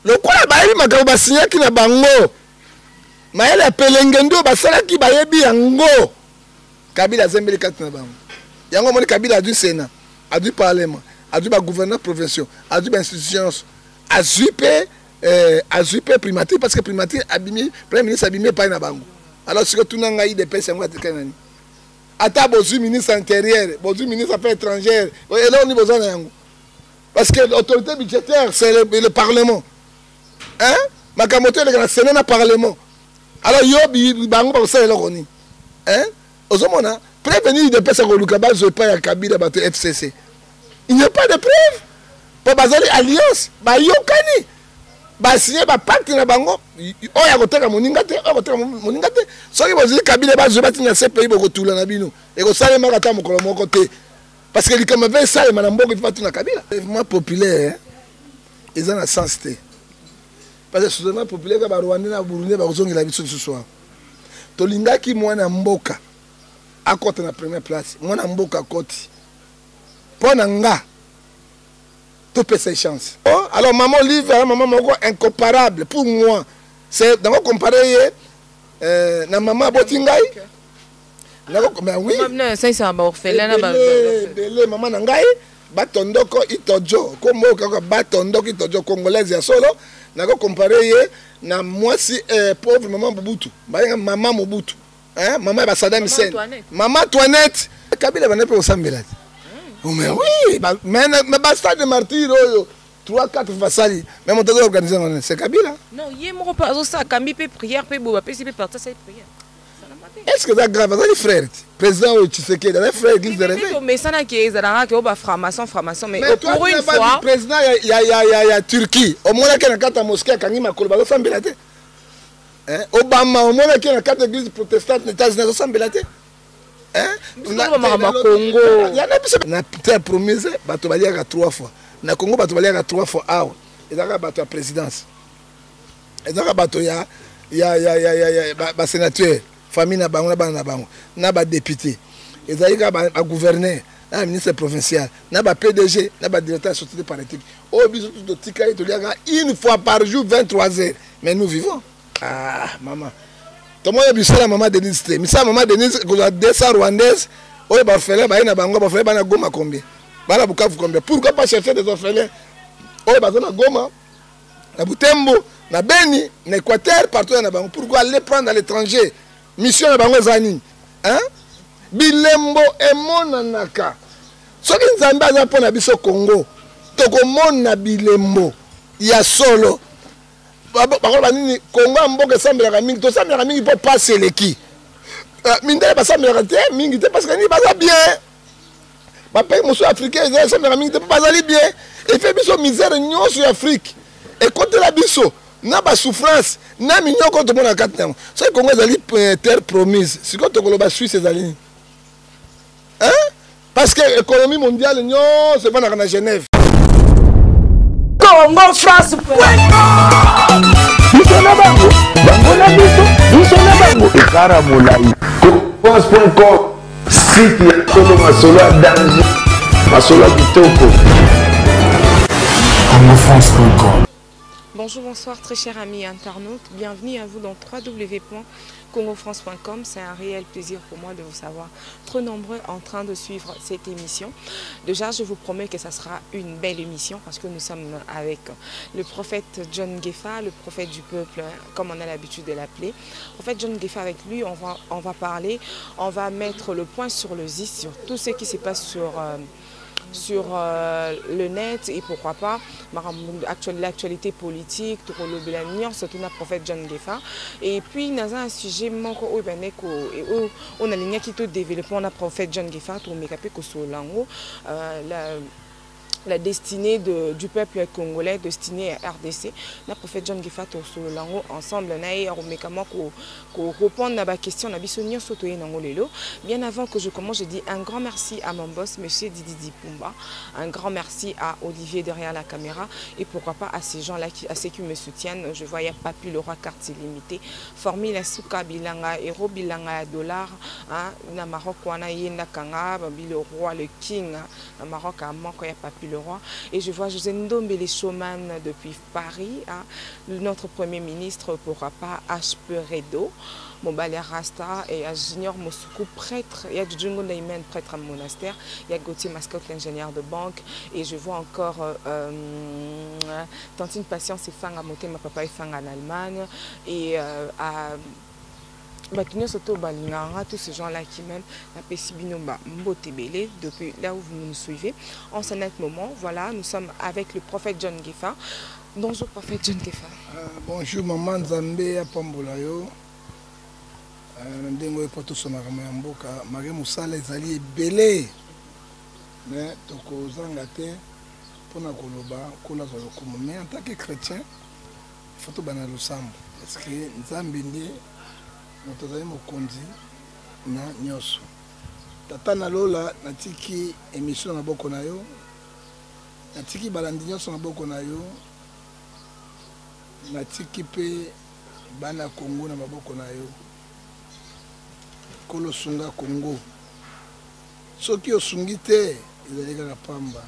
Lokola bayebi makambo basinyaki na bango, mayele ya pelenge nde oyo basalaki bayebi yango. Kabila azembeli kati na bango. Yango omoni Kabila azwi Sénat, azwi parlement, azwi ba gouverneurs provinciaux, azwi ba institutions nyonso, azwi mpe eh, azwi mpe primature parce que primature abimi, premier ministre abimi epai na bango. Alors sikoyo tuna ngai UDPS yango atikali nani? Ata bozwi ministre intérieur, bozwi ministre affaires étrangères, eloko nini boza na yango? Parce que l'autorité budgétaire c'est le parlement. Hein? Makambo to eleka na Sénat na parlement. Alors yo bango bakosala eloko nini? Hein? Ozomona preuve nini UDPS akoluka bazwa epai ya Kabila bato FCC? Il n'y a pas de preuve. Po bazali alliance, bayokani. Basinye ba pacte na bango, oyo akoteka moninga te, oyo akoteka moninga te. Soki bozwi Kabila bazwi batinda CPI bokotula na bino. Ekosalemaka ata mokolo moko te. Parce que likambo mpe esalema na mboka ifa batuna Kabila. Mouvement populaire eza na sens te. Parce que soulèvement populaire ka ba Rwandais na Burundais bakozongela biso lisusu awa. Tolingaki mwana mboka akota na première place, mwana mboka akoti. Mpo na nga topesa ye chance. Oh, alors maman Olive aza maman moko incomparable pour moi. C'est nako comparer ye euh, na maman aboti ngai. Nako mais oui. Maman salisaka ba orphelin na ba ebele maman na ngai batondoko itojo kombo kaka batondoko itojo congolaise ya solo nako comparer ye na mwasi eh, pauvre maman Mobutu bayenga maman Mobutu hein maman ya ba Saddam Hussein maman Antoinette Kabila banda pe kosambela te hmm. mais oui ba, mais mais ba stade de martyr oyo 3 4 basali mais moto azo organiser ngo c'est Kabila non ye moko pe azosala kambi pe prière pe boye bapesi pe parti asali prière. Est-ce que ça grave azali frère président oyo Tshisekedi azali frère église de réveil omesanaki ezalaka ke oyo ba franc-maçon franc-maçon mais, mais pour une fois président ya, ya, ya, ya, ya Turquie omonaki na kati ya mosquée akangi makolo bazosambela te. Hein? Obama omonaki na kati ya église protestante na États-Unis azosambela te. Hein? Na Congo yana biso na terre promise bato baliaka trois fois na Congo bato baliaka trois fois awa ezalaka bato ya présidence ezalaka bato ya ya ya ya ya, ya ba, ba sénateur famille na bango na bana na bango na ba député ezali kaka ba, ba gouverneur na ministre provincial na ba PDG na ba directeur ya société paraétique oyo biso totikali toliaka une fois par jour 23 heures. Mais nous vivons. Ah, maman. Tomona misala maman Denise te. Misala maman Denise kozwa 200 rwandaise oyo ba orphelins baye na bango, ba orphelins bana Goma combien? Bana Bukavu combien? Pourquoi pas chercher des orphelins oyo baza na Goma, na Butembo, na Beni, na Équateur, partout na bango. Pourquoi aller prendre à l'étranger? Mission na bango eza nini? Hein? Bilembo emonanaka. Soki Nzambe aza mpo na biso Congo, tokomona bilembo ya solo. Bakoloba nini? Congo ya mboka esambelaka mingi, tosambelaka mingi mpo pasi eleki. Mindele basambelaka te mingi te parce que nini baza bien. Ba pays mosusu africain eza esambelaka mingi te mpo bazali bien. Efe biso misère nyonso ya Afrique ekotela biso na ba souffrance na minyoko tomonaka kati na yango. Soki Congo ezali terre promise, sikoyo tokoloba Suisse ezali nini? Hein? Parce que économie mondiale nyonso evandaka na Genève. Congo France. Biso na bango, bango na biso, biso na bango ekara molai. France.com site ya solo masolo ya danger, masolo ya kitoko. CongoFrance.com. Bonjour, bonsoir très chers amis internautes. Bienvenue à vous dans www.congofrance.com. C'est un réel plaisir pour moi de vous savoir trop nombreux en train de suivre cette émission. Déjà, je vous promets que ça sera une belle émission parce que nous sommes avec le prophète John Ngefa, le prophète du peuple, comme on a l'habitude de l'appeler. Prophète John Ngefa, avec lui, on va parler, on va mettre le point sur le i, sur tout ce qui se passe sur le net et pourquoi pas l'actualité politique, tout le bilan, surtout na prophète John Ngefa. Et puis dans un sujet moko oyo bandeko et oyo on a ligne qui tout développement na prophète John Ngefa tout mekape ko solango, la destinée du peuple congolais, destinée à RDC. Na prophète John Ngefa to solango ensemble na ye romekama ko ko répondre na ba question na biso nyonso to ye nango lelo. Bien avant que je commence, je dis un grand merci à mon boss monsieur Didi Dipumba, un grand merci à Olivier derrière la caméra et pourquoi pas à ces gens-là qui, à ceux qui me soutiennent. Je vois il y a Papi le roi quartier limité, Formule Souka Bilanga, Héros Bilanga dollar, hein, na Maroc wana yenda kanga, Babi le roi le king, hein, na Maroc à manque ya Papi le Leroy. Et je vois José Ndombele Showman depuis Paris, hein, notre Premier ministre, pourquoi pas, H.P. Redo, Mobali Rasta, et à Junior Mosuku, prêtre, il y a Djungo Naimen, prêtre à monastère, il y a Gauthier Mascotte, l'ingénieur de banque, et je vois encore Tantine Patience et Fanga Motema, papa et Fanga en Allemagne, et à bato nyonso to balingaka, tous ces gens-là qui m'aiment, napesi bino ba mbote ebele depuis là où vous nous suivez en ce net moment. Voilà, nous sommes avec le prophète John Ngefa. Bonjour prophète John Ngefa. Bonjour maman, Nzambe apambola yo. Na ndenge oyo po tosomaka ya mboka mare mosala ezali ebele, mais tokozanga te mpona koloba Nkolo azwa lokumu. Mais en tant que chrétien, il faut tobanda losambo, parce que Nzambe nde moto azali mokonzi na nyonso. Tata na lola, natiki émission na maboko na yo, natiki balandi nyonso na maboko na yo, natiki mpe bana Kongo na maboko na yo. Nkolo, sunga Kongo. Soki osungi te, ezali kaka pamba.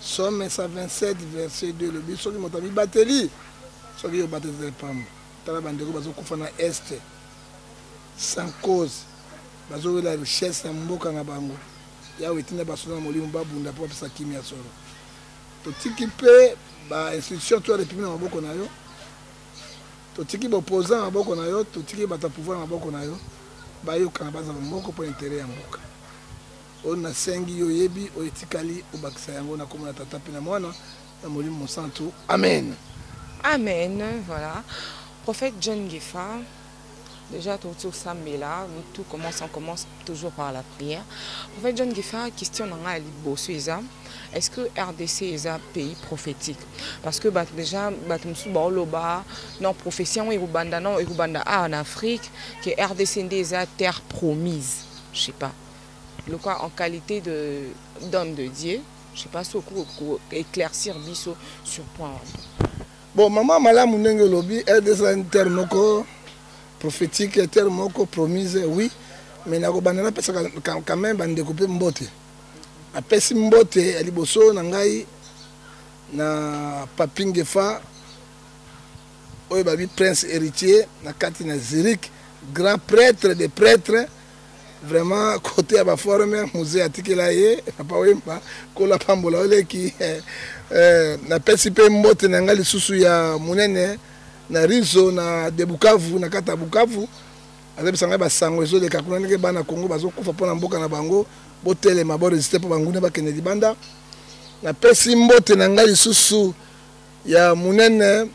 Psaume 127 verset 2 elobi: soki moto amibateli, soki yo obateli, ezali pamba. Tala bandeko bazokufa na Est sans cause, bazowela richesse ya mboka na bango. Yawe, etinda basoda na molimo babunda mpo bapesa kimia solo. Totiki mpe bainstitution to ya République na maboko na yo, totiki baopposant na maboko na yo, totiki bato ya pouvoir na maboko na yo. Bayokana, bazala moko mpo intérêt ya mboka. Oyo nasengi yo, oyebi oyo etikali, obakisa yango na komona Tata mpe na Mwana na Molimo Mosantu. Amen. Amen. Voilà, prophète John Ngefa, déjà tout là, tout commence, on commence toujours par la prière. Prophète John Ngefa, question na nga liboso eza: est-ce que RDC est un pays prophétique? Parce que bah, déjà bato mosusu baoloba non, prophétie yango ekobanda, non, ekobanda en Afrique, que RDC nde eza terre promise. Je sais pas, le quoi, en qualité de d'homme de Dieu, je sais pas soki éclaircir biso sur point wana. Bon mama, malamu ndenge olobi. RDC eza terre moko prophétique, terre moko promise, oui, mais nakobanda napesaka quand même bandeko mpe mbote. Apesi mbote ya liboso na ngai na Papi Ngefa oyo babi prince héritier na kati na Zurich, grand prêtre de prêtre, vraiment côté ya baforme musée atikela ye papa Wemba. Kola pambola oleki. Napesi mpe mbote na ngai lisusu ya monene na Rizo na de Bukavu, na kati ya Bukavu. Azebisa ngai basango ezoleka kuna, ndenge bana Kongo bazokufa mpo na mboka na bango. Botelema, boresiste mpo banguna bakende libanda. Napesi mbote na ngai lisusu ya monene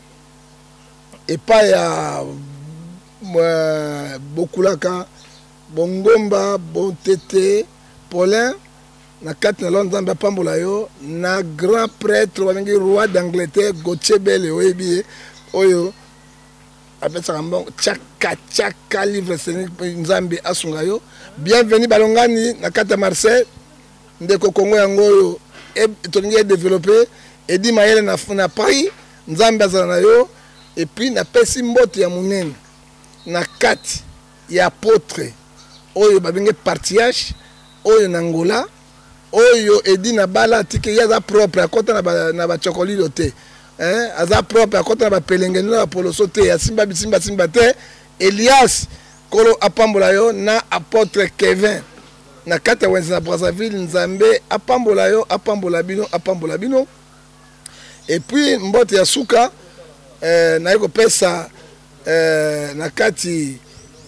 epai ya Bokulaka Bongomba Bontete Paulin na kati na lo. Nzambe apambola yo na grand prêtre babengi roi d'Angleterre Gautier Bele, oyebi ye, oyo apesaka mbongo tiaka tiaka livre scénique. Nzambe asunga yo. Bienvenu balongani na kati ya Marseille. Ndeko Kongo yango oyo tolingi edéveloppe. Edi Mayele na Paris, Nzambe azala na yo. Et puis napesi mbote ya monene na kati ya apôtre oyo babenge partiage oyo na Ngola, oyo edi na bala atiki ye, aza propre, akɔta na bachokolilo te, hein? Aza propre, akɔta na bapelengeni na bapoloso te, asimba bisimbasimba te. Elias, Kolo apambola yo na apôtre Kevin na kati ya wenze na Brazzaville. Nzambe apambola yo, apambola bino, apambola bino. Et puis mbote ya suka naye kopesa na kati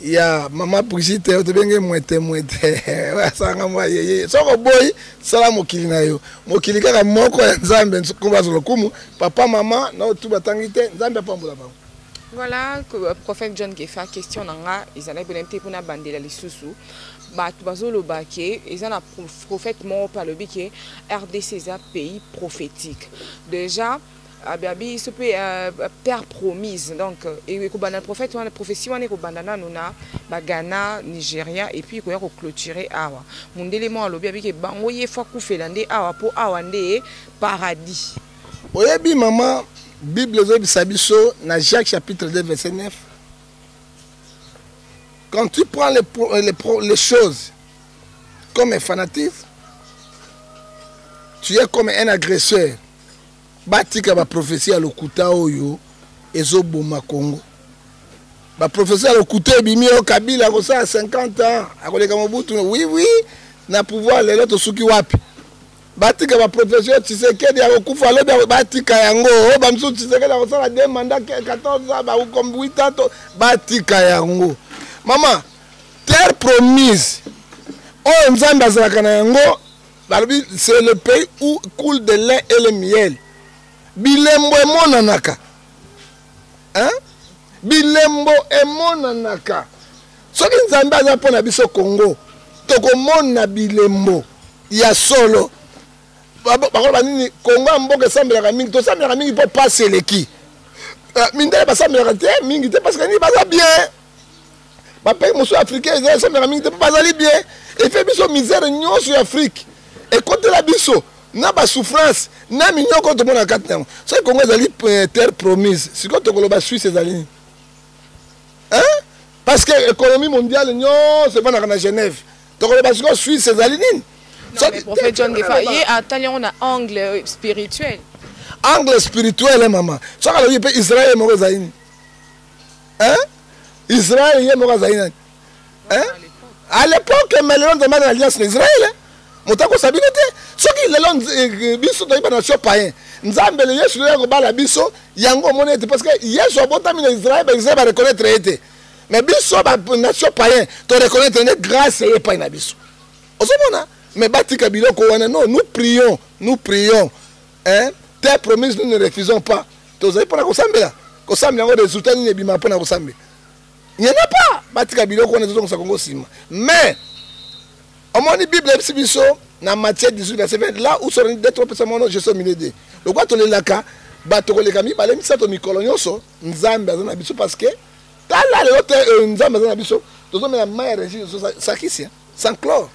ya mama Brigitte oyo tobenge Mwete Mwete, oyo asalanga mwa yeye. Soki oboyi, sala mokili na yo, mokili kaka moko ya Nzambe. Nkombo azwa lokumu. Papa, mama na oyo tu batangi te, Nzambe apambola bango. Voilà, prophète John Ngefa, question na nga ezalaki mpona te mpona bandela lisusu. Bato bazoloba ke eza na prophète moko mpe alobi ke RDC eza pays prophétique déjà, abi so mpe terre promise. Donc ekobanda prophète wana, prophétie wana ekobanda nanu na baghana, Nigeria, et puis ekoya koclôturer awa. Mondele moko alobi, abi ke bango ye fo akufela nde awa mpo awa nde paradis. Oyebi mama, Bible ezoyebisa biso na Jacques chapitre 2 verset 9: quand tu prends les choses comme un fanatisme, Tu es comme un agresseur. Batika ba prophetie ya lokuta oyo ezoboma Congo. Ba prophetie ya lokuta ebimi oyo Kabila akosala 50 ans, akoleka Mobutu. Oui oui, na pouvoir lelo tosuki wapi? Batika ba prophetie oyo Tshisekedi akokufa lobi, batika yango. Oyo ba misusu Tshisekedi akosala 2 mandats 14 ans, ba comme 8 ans, to batika yango. Mama, terre promise oyo Nzambe azalaka na yango, balobi c'est le pays où coule de lait et le miel. Bilembo emonanaka, hein? Bilembo emonanaka. Soki Nzambe aza mpo na biso Congo, tokomona bilembo ya solo. Bakoloba nini? Congo ya mboka esambelaka mingi, tosambelaka mingi mpo pasi eleki. Mindele basambelaka te mingi te parce que nini, baza bien. Ba pays mosusu africain eza esambelaka mingi te mpo bazali bien. Efe biso misère nyonso ya Afrique ekotela biso na ba souffrance na minyoko tomona kati na yango. Soki Congo ezali terre promise, sikoyo tokoloba Suisse ezali nini? Hein? Parce que économie mondiale nyonso evandaka na Genève. Tokoloba sikoyo Suisse ezali nini? Non, mais prophète John Ngefa, ye atali yango na angle spirituel. Angle spirituel, hein, maman. Soki alobi mpe Israël moko ezali nini? Hein? Israël ye moko azali nani? Hein? À l'époque, mais lelo Nzambe aza na alliance na Israël, hein? Moto akosa bino te. Soki lelo biso toyebi ba nation païen, Nzambe le Yesu lelo akobala biso, yango omoni ete parce que Yesu abotami na Israël, ba Israël ba reconnaître ye te. Mais biso ba nation païen, to reconnaître nde grâce ye epai na biso. Ozomona? Mais batika biloko wana, non, nous prions, nous prions. Hein? Terre promise, nous ne refusons pas. Tozali mpona kosambela. Kosambela yango résultat nini ebima mpona kosambela? Il n'y en a pas. Batika biloko wana ezozongisa Congo nsima. Mais omoni Bible eyebisi biso na Matthieu 18 verset 20, là où sont deux trois personnes, mon nom, je suis au milieu d'eux. Lokwa tolelaka bato koleka mibale misato mikolo nyonso, Nzambe aza na biso parce que tala lelo te Nzambe aza na biso, tozomela mai ya régime sakisi, hein, sans chlore.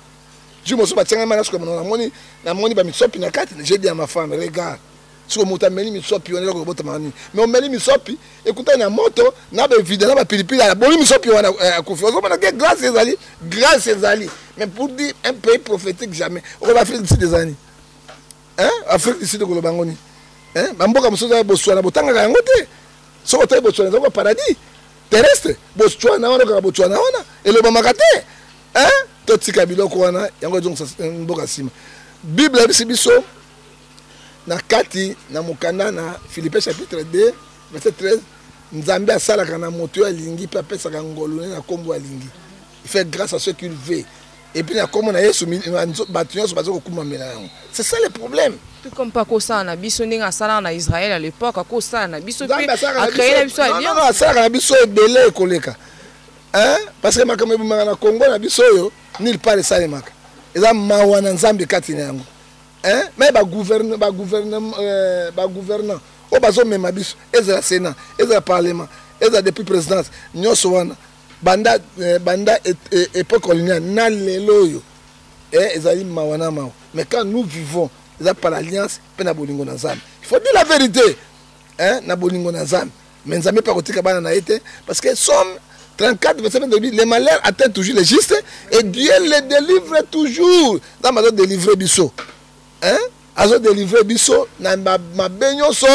Jour mosusu batianga mai na suka monoko, namoni ba misopi na kati, j'ai dit à ma femme, regarde. Siko moto ameli misopi wana eloko ebotama nini? Mais omeli misopi ekutani na moto na bevida na bapilipili, abomi misopi wana akufi. Ozomona ke grâce ezali, grâce ezali. Mais pour dire un pays prophétique jamais. Okoloba Afrique du Sud ezali nini? Hein? Afrique du Sud okoloba yango nini? Hein? Bamboka mosusu ya Botswana botangaka yango te. Soki otali Botswana ezali paradis terrestre. Botswana wana kaka Botswana wana elobamaka te. Hein? Totika biloko wana yango ezongisa mboka nsima. Bible eyebisi biso na kati na mokanda na Philippiens chapitre 2 verset 13, Nzambe asalaka na moto oyo alingi mpe apesaka ngolu na kombo alingi. Il fait grâce à ceux qu'il veut. Et puis na kombo na Yesu, bato nyonso baza kokumamela yango. C'est ça le problème. Tout comme pas kosala na biso ndenge asalaka na Israël à l'époque, akosala na biso mpe acréer na biso alliance. Non, non, asalaka na biso ebele ekoleka. Hein? Parce que makambo ebimaka na Congo na biso oyo nulle part esalemaka. Eza mawa na Nzambe kati na yango. Hein? Mais ba gouverne, ba gouverne, ba gouvernant oyo bazomema biso, ezala Sénat, ezala Parlement, ezala depuis présidence, nyonso wana banda époque coloniale na lelo oyo, ezali mawa na mawa. Mais quand nous vivons, eza par l'alliance pe na bolingo na Nzambe. Il faut dire la vérité, hein, na bolingo na Nzambe. Mais Nzambe pa kotika bana na ye te, parce que Psaume 34 verset 22 dit, le malheur atteint toujours les justes et Dieu les délivre toujours. Nzambe azo délivrer biso. Hein? Azo délivrer biso na mabe nyonso,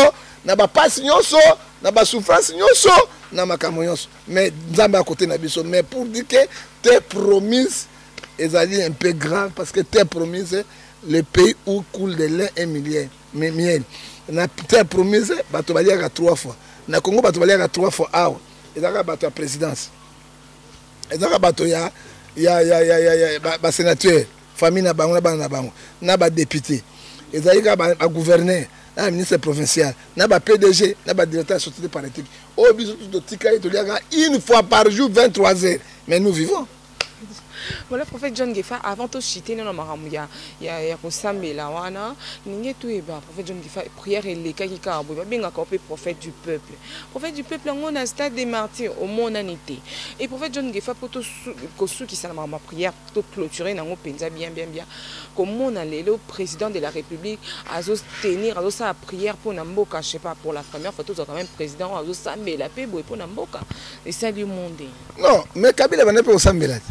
na ba pasi nyonso, na ba souffrance nyonso, na makambo nyonso. Mais Nzambe à côté na biso. Mais pour dire que terre promise ezali un peu grave, parce que terre promise, le pays où coule de lait et miel. Mais miel. Na terre promise, bato baliaka 3 fois. Na Congo bato baliaka 3 fois awa. Ezalaka bato ya présidence. Ezalaka bato ya, ya, ya, ya, ya, ya, ba, ba sénateur, famille na bango, na bana na bango, na ba député. Ezalaki kaka ba gouverneur, na ba ministre provincial, na ba PDG, na ba directeur ya société paraétatique. Oyo biso tout totikali toliaka une fois par jour 23 heures. Mais nous vivons. Voilà, prophète John Ngefa, avant de citer non makambo ya ya ya kosambela wana, ninge tout eba prophète John Ngefa prière elekaki kaka boye, babengaka pe prophète du peuple. Prophète du peuple ngo na stade des martyrs au monde été. Et prophète John Ngefa pour to kosukisa na makambo ya prière to clôturer nango penza bien bien bien. Komona lelo président de la République azo tenir azo sa prière pour na mboka, je sais pas pour la première fois tout quand même président azo sambela pe boye pour na mboka. Et ça lui monde. Non, mais Kabila bana pe kosambela te.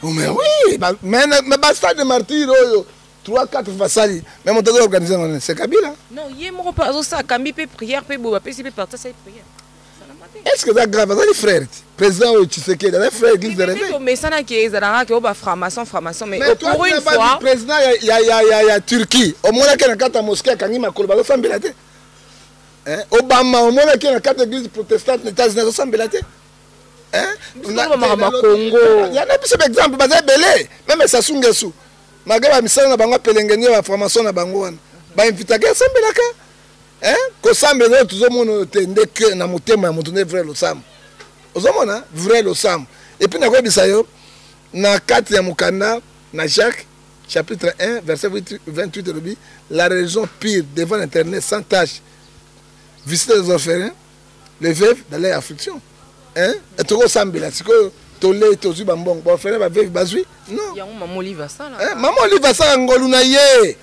Mais oui, ba, mais, mais ba stade de martyrs oyo. 3 4 basali, mais moto azo organiser yango, c'est Kabila. Non, ye moko mpe azosala, akambi mpe prière mpe boye, bapesi mpe parti, asali prière. Est ce que eza grave? Azali frère ti président oyo Tshisekedi azali frère église de réveil. Tomesanaki, ezalaka ke oyo bafranc-maçon, franc-maçon, mais pour une fois président ya Turquie, omonaki na kati ya mosquée, akangi makolo, bazosambela te? Obama, omonaki na kati ya église protestante na États-Unis, azosambela te? Makambo Congo. Yana biso baexemple baza ebele. Même Sassou Nguesso, malgré bamisala na bango apelengeni ya baformation na bango wana, bainvitaka, asambelaka. Kosambela oyo tozomona oyo te, nde ke na motema ya moto nde vrai losambo. Ozomona vrai losambo. Et puis nakoyebisa yo, na kati ya mokanda na Jacques chapitre 1 verset 28, elobi: "La religion pure devant l'Éternel, sans tache, visiter les orphelins, les veuves dans leur affliction." Tokosambela sikoyo, tolei, tozwi bambongo, baorphelin, baveuve bazwi? Non. Yango Mama Olive asala. Mama Olive asala ngolu na ye.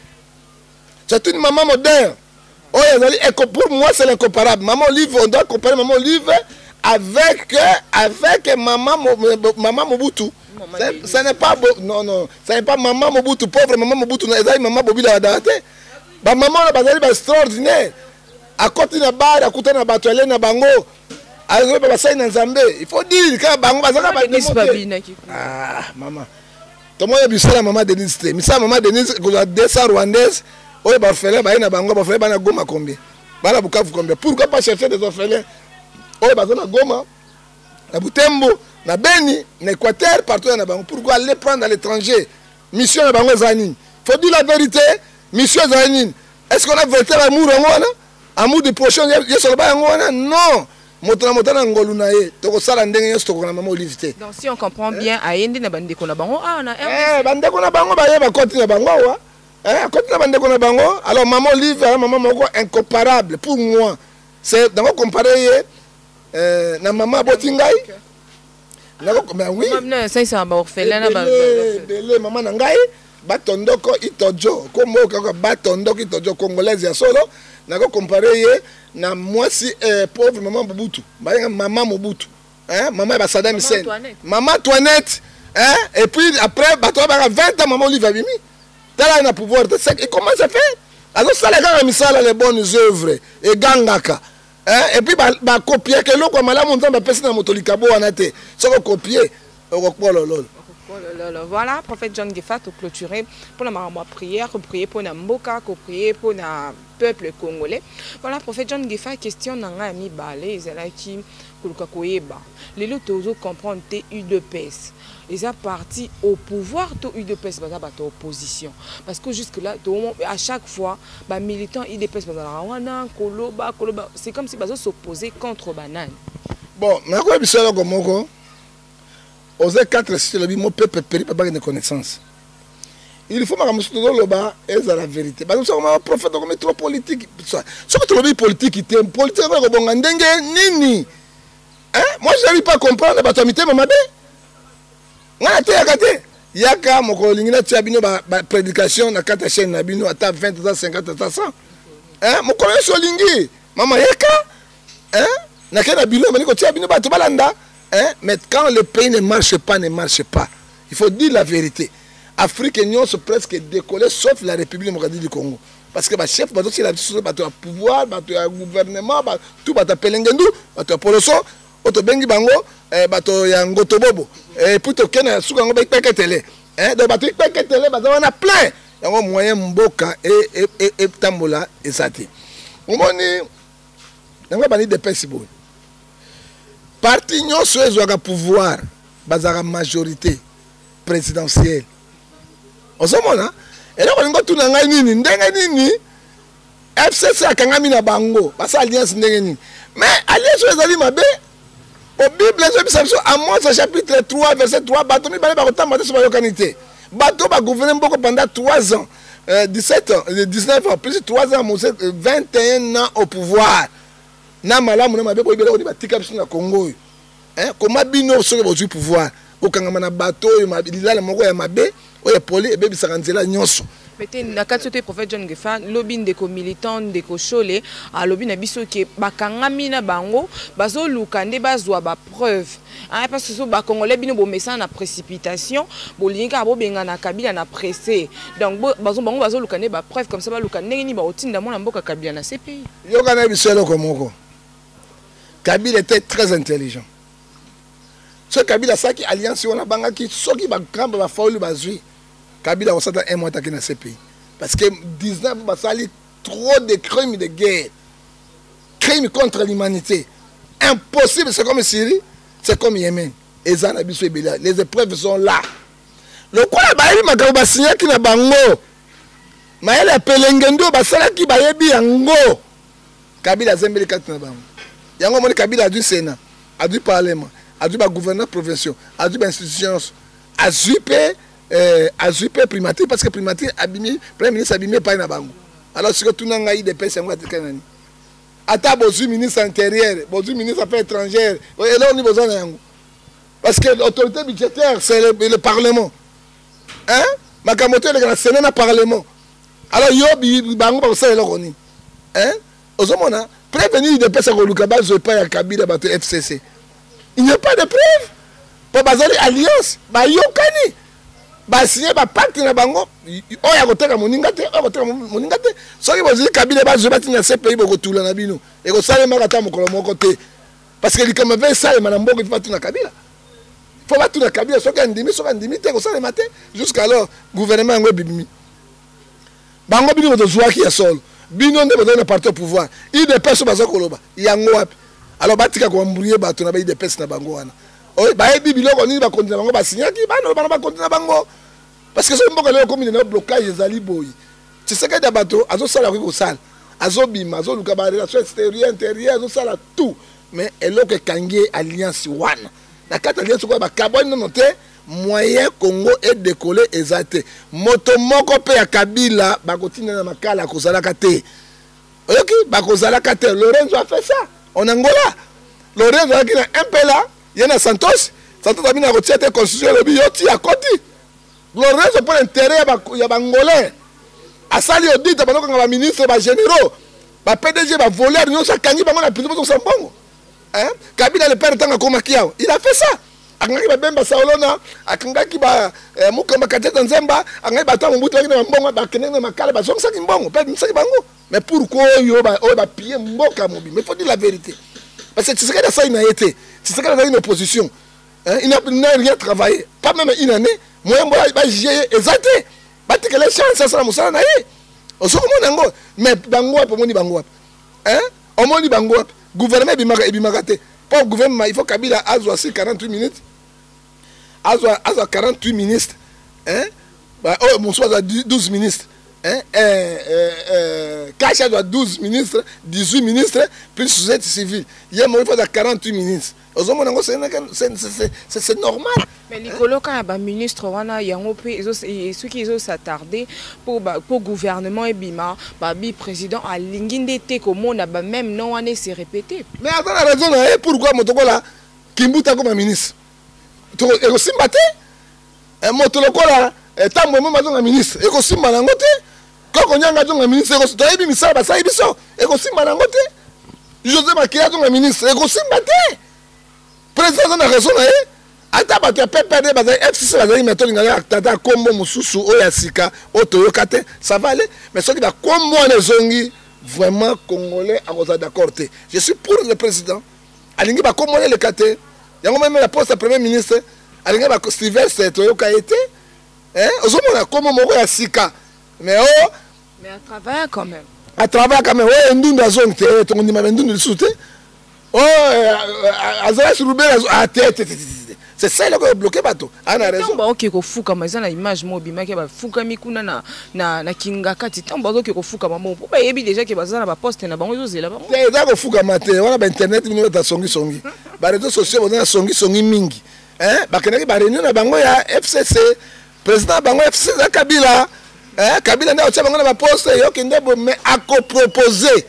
C'est une maman moderne oyo ezali, pour moi c'est l'incomparable, Maman Olive. On doit comparer Maman Olive avec maman Mobutu. Ce n'est pas, non, non, ce n'est pas maman Mobutu, pauvre maman Mobutu. Ezali maman Bobila Wadara te. Bamama wana bazali baextraordinaire. Akoti na bar, akuta na bato, ale na bango, azoyeba basali na Nzambe. Il faut dire kaka bango bazaka. Ah, mama, tomoni bisala mama Denise te. Misala mama Denise ekozwa 200 rwandaise oyo baorphelin baye na bango. Baorphelin bana Goma combien? Bana Bukavu combien? Pourquoi pas chercher des orphelins oyo baza na Goma, na Butembo, na Beni, na Équateur, partout ya na bango? Pourquoi aller prendre à l'étranger? Mission na bango eza nini? Faut dire la vérité. Mission ezali nini? Est ce qu'on a vérité? Amour yango wana, amour du prochain, Yesu aloba yango wana. Non, moto na moto na ngolu na ye. Tokosala ndenge nyonso, tokoka na mama Olive te. Donc si on comprend bien, aye nde na bandeko na bango awa na Bandeko na bango baye, bakoti na bango awa, akoti na bandeko na bango. Alors mama Olive aza mama moko incomparable pour moi. C'est nango compare ye na mama aboti ngai. Oui, ebele. Mama na ngai Batondoko Itojo, kombo kaka Batondoko Itojo, congolaise ya solo. Nakocompare ye na mwasi pauvre mama Mobutu, bayenga mama Mobutu, hein? Mama ya basadam Hussein, mama Toinette, hein? Et puis après bato baka 20 ans, mama Olive abimi, tala na pouvoir te. Comment ça fait? Azosala kaka misala, les bonnes œuvres egangaka, hein? Et puis bakopiaka eloko ya malamu Nzambe apesi na moto likabo wana te. Soki okopie, okokpolololo. Voilà, prophète John Ngefa, clôturer pour la prière, prier pour la mboka, prier pour le peuple congolais. Voilà, prophète John Ngefa, question na nga mibale ezalaki koluka koyeba. Lelo tozo comprendre te UDPS. Eza parti au pouvoir to UDPS baza bato opposition? Parce que jusque là, à chaque fois, ba militant UDPS bazalaka wana koloba koloba, c'est comme si bazo s'opposer contre banani. Bon, nakoyebisa eloko moko. Osée 4 6 elobi: "Mon peuple périt par manque de connaissance." Il faut makambo mosusu tozoloba ezala vérité. Bato mosusu akoma prophète, okomi trop politique. Soki tolobi politique te, politique ekoki kobonga ndenge nini? Moi, je n'arrive pas comprendre bato ya mitema mabe. Ngai nateyaka te. Yaka mokolo olingi, natia bino baprédication na kati ya chaîne na bino, ata 20, ata 50, ata 100. Mokolo nyonso olingi, mama, yaka nakei na bino, bandi kotia bino, bato balanda. Mais quand le pays ne marche pas, ne marche pas, il faut dire la vérité. Afrique nyonso presque décollé, sauf la République démocratique du Congo, parce que bachef bazotiela biso bato ya pouvoir, bato ya gouvernement, tout bato ya pelengendu, bato ya poloso oyo tobengi bango bato ya ngotobobo. Et puis tokende na suka yango, baikpeketele. Donc bato ikpeketele baza wana plein yango. Moyen mboka etambola eza te. Omoni yango bandi depesi boye, parti nyonso ezwaka pouvoir, bazalaka majorité présidentielle. Ozomona eloko olingi otuna ngai nini? Ndenge nini FCC akangami na bango, basala alliance ndenge nini? Mais alliance oyo ezali mabe. Po Bible ezobisa biso, Amos chapitre 3 verset 3: "Bato mibale bakotamba te so bayokani te." Bato bagouverne mboko pendant 3 ans, 17 ans, 19 ans plus 3 ans, mose 21 ans au pouvoir, na malamu na mabe, boyebela oni batika biso na Congo oyo. Koma bino soki bozwi pouvoir, bokangama na bato oyo lilala moko ya mabe oyo epoli ebebisaka nzela nyonso. Mete na kati te, prophète John Ngefa, lobi ndeko militant ndeko Shole alobi na biso ke bakangami na bango, bazoluka nde bazwa ba preuve, hein, parce que so ba Congolais bino bomesana na précipitation, bolingi kaka bobenga na Kabila na pressé. Donc bazo bango bazoluka nde ba preuve, comme ça baluka ndenge nini baotinda mwana mboka Kabila na CPI. Yoka na biso eloko moko. Kabila était très intelligent. Soki Kabila asalaki alliance wana, abangaki soki bakambe bafauli bazwi Kabila akosala un mois taki na CPI, parce que 19 basali trop de crimes de guerre, crimes contre l'humanité, impossible. C'est comme Syrie, c'est comme Yémen, eza na biso ebele, les épreuves sont là. Lokola bayebi makambo basinyaki na bango, mayele ya pelenge nde oyo basalaki, bayebi yango. Kabila azembeli kati na bango. Yango omoni Kabila azwi Sénat, azwi parlement, azwi bagouverneur provinciaux, azwi bainstitution nyonso, azwi mpe primature, parce que primature abimi, premier ministre abimi epai na bango. Alors sikoyo tuna ngai, UDPS yango atikali nani? Ata bozwi ministre intérieur, bozwi ministre affaires étrangères, eloko nini boza na yango? Parce que l'autorité budgétaire, c'est le parlement, hein? Makambo to eleka na Sénat, na parlement. Alors yo, bango bakosala eloko nini, hein? Ozomona prévenir UDPS koluka bazwa epai ya Kabila bato FCC, il n'y a pas de preuve, mpo bazali alliance, bayokani, basigné bapacte na bango, oyo akoteka moninga te, oyo akoteka moninga te. Soki bozwi Kabila, bazwi batinda CPI, bokotula na bino, ekosalemaka ata mokolo moko te, parce que likambo mpe esalema na mboka, ifo batuna Kabila, fo batuna Kabila soki andimi. Soki andimi te, ekosalema te. Jusqu'alors gouvernement yango ebimi bango. Bino bozwaki ya solo, bino nde bozali na parti au pouvoir. UDPS oyo baza koloba yango wapi? Alors batika koembrouiller bato na ba UDPS na bango wana. Oyo bayebi biloko nini bakonzi na bango basinyaki, bana bana bakonzi na bango, parce que soki mboka lelo ekomi na blocage, ezali boye. Tshisekedi ya bato azosala, akoki kosala, azobima, azoluka barelation extérieure, intérieure, azosala tout, mais eloko ekangi ye, alliance wana. Na kati alliance okoya bakabwani nano te, moyen Congo edécoller eza te. Moto moko mpe ya Kabila bakotinda na makala akozalaka te. Oyoki, bakozalaka te. Lourenço a fait ça en Angola. Lourenço azalaki na MPLA, ye na Santos. Santos abini akotia te, constitution elobi yo ti akoti. Lourenço, mpo na intérêt ya bangolais, asali audit, bandokanga baministre, bagénéraux, ba PDG, bavoleur nyonso, akangi bango na prison, bazokosala mbongo. Kabila le père, ntango akomaki awa, il a fait ça. Akangaki babemba Saolona, akangaki ba Mukamba Kateta Nzemba, akangaki bato ya Mobutu baki na bambongo, bakendaki na makala, bazongisaki mbongo mpe abimisaki bango. Mais pourquoi oyo bapiller mboka mobimba? Il faut dire la vérité, parce que Tshisekedi asali na ye te. Tshisekedi azali na opposition, hein? Il n'a rien travaillé, pas même une année. Moyen mbo bajuger ye eza te. Batikela chance asala mosala na ye. Ozokomona yango, mais bango wapi? Omoni bango wapi, hein? Omoni bango wapi? Gouvernement ebimaka, ebimaka te. Mpo gouvernement, il faut Kabila azwa si 48 minutes, azwa 48 ministres, hein? Oyo mosusu azwa 12 ministres, hein? CACH azwa 12 ministres, 18 ministres, plus société civile. Ye moko, il faut azwa 48 ministres. Ozomona yango, c'est normal. Mais likolo kaka ya baministre wana, yango mpe soki ezos'attarder mpo gouvernement ebima, babi président alingi nde te komona bameme nom wana ese répété. Mais aza na raison na ye. Pourquoi moto lokola Kimbuta akoma ministre? Ekosimba te. Moto lokola Tambwe Mwamba azonga ministre, ekosimba nango te. Koko Nyanga azonga ministre, toyebi misala basali biso, ekosimba nango te. José Makila azonga ministre, ekosimba te. Président aza na raison na ye. Ata bato ya PPRD bazali, FCC bazali, mais tolingaka tata kombo mosusu oyo ya sika oyo toyoka te, ça va aller. Mais soki bakombo wana ezongi, vraiment Congolais akozala d'accord te. Je suis pour le président, alingi bakombo wana eleka te. Yango même la poste ya premier ministre, alingi ba Sylvestre, toyoka ye te. Ozomona kombo moko ya sika, mais o Mais à travers quand même. À travers quand même. Oyo Ndundu azongi te, tokondima bendundu lisusu te. Oyo azalaki Rubela te te te. C'est ça eloko ebloquer bato. Ana raison. Ntango baoke kofukama, eza na image moko ebimaki, bafukami kuna na kinga kati. Ntango bazoke kofukama bongo, mpo bayebi déjà ke baza na baposte na bango ezozela bango. Te, eza kofukama te wana. Bainternet bino bata songisongi, bareseau sociaux boza na songisongi mingi. Bakendaki baréunion na bango ya FCC. Président bango FCC eza Kabila. Kabila nde akotia bango na baposte. Yokende bo, mais akopropose,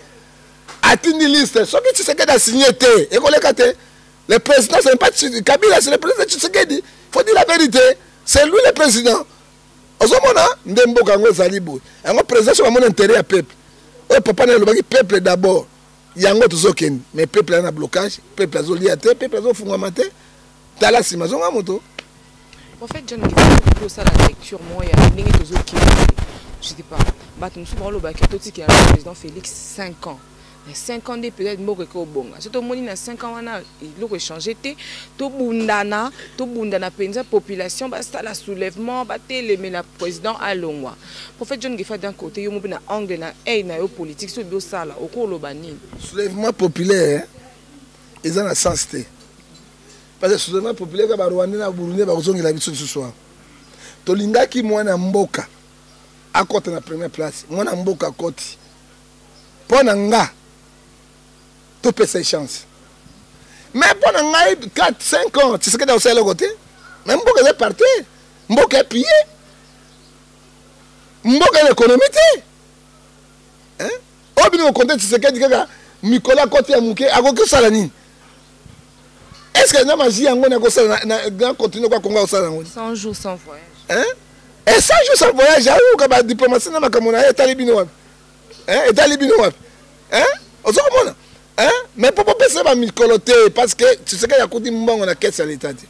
atindi liste. Soki Tshisekedi asigne te, ekoleka te. Le président, ce n'est pas Kabila, c'est le président Tshisekedi. Il faut dire la vérité, c'est lui le président. Ozomona nde mboka yango ezali boye. Yango président soki amoni intérêt ya peuple. Oyo papa na ye alobaki peuple d'abord. Yango tozokende mais peuple aza na blocage, peuple azolia te, peuple azofungwama te. Tala nsima zonga moto. Prophète John Ngefa, osala lecture moko ya ndenge tozokende. Je sais pas. Bato mosusu balobaki totikela na président Félix 5 ans. Na 5 ans nde peut-être mboka eke obonga. Soki tomoni na 5 ans wana eloko echanger te, tobundana, tobundana mpenza population basala soulèvement, batelemela président alongwa. Prophète John Ngefa d'un côté, yo mpe na angle na œil na yo politique soki osala, okoloba nini? Soulèvement populaire eza na sens te. Parce que soulèvement populaire ka ba Rwandais na Burundais bakozongela biso lisusu awa. Tolingaki mwana mboka akota na première place, mwana mboka akoti. Mpo na nga topesa ye chance. Mais mpo na ngai 4 5 ans Tshisekedi akosala eloko te. Mais mboka eza par terre, mboka epille, mboka eza économie te. Hein? Oyo bino kokonte Tshisekedi kaka mikolo akoti ya moke akoki kosala nini? Est-ce que na magie yango na kosala na na continue kwa Congo akosala yango? 100 jours sans voyage. Hein? Et 100 jours sans voyage, ayoka ba diplomatie na makambo na ye etali bino wapi? Hein? Etali bino wapi? Hein? Ozo komona? Hein? Mais po bopesa ba mikolo te parce que Tshisekedi akuti mbongo na caisse ya l'État te.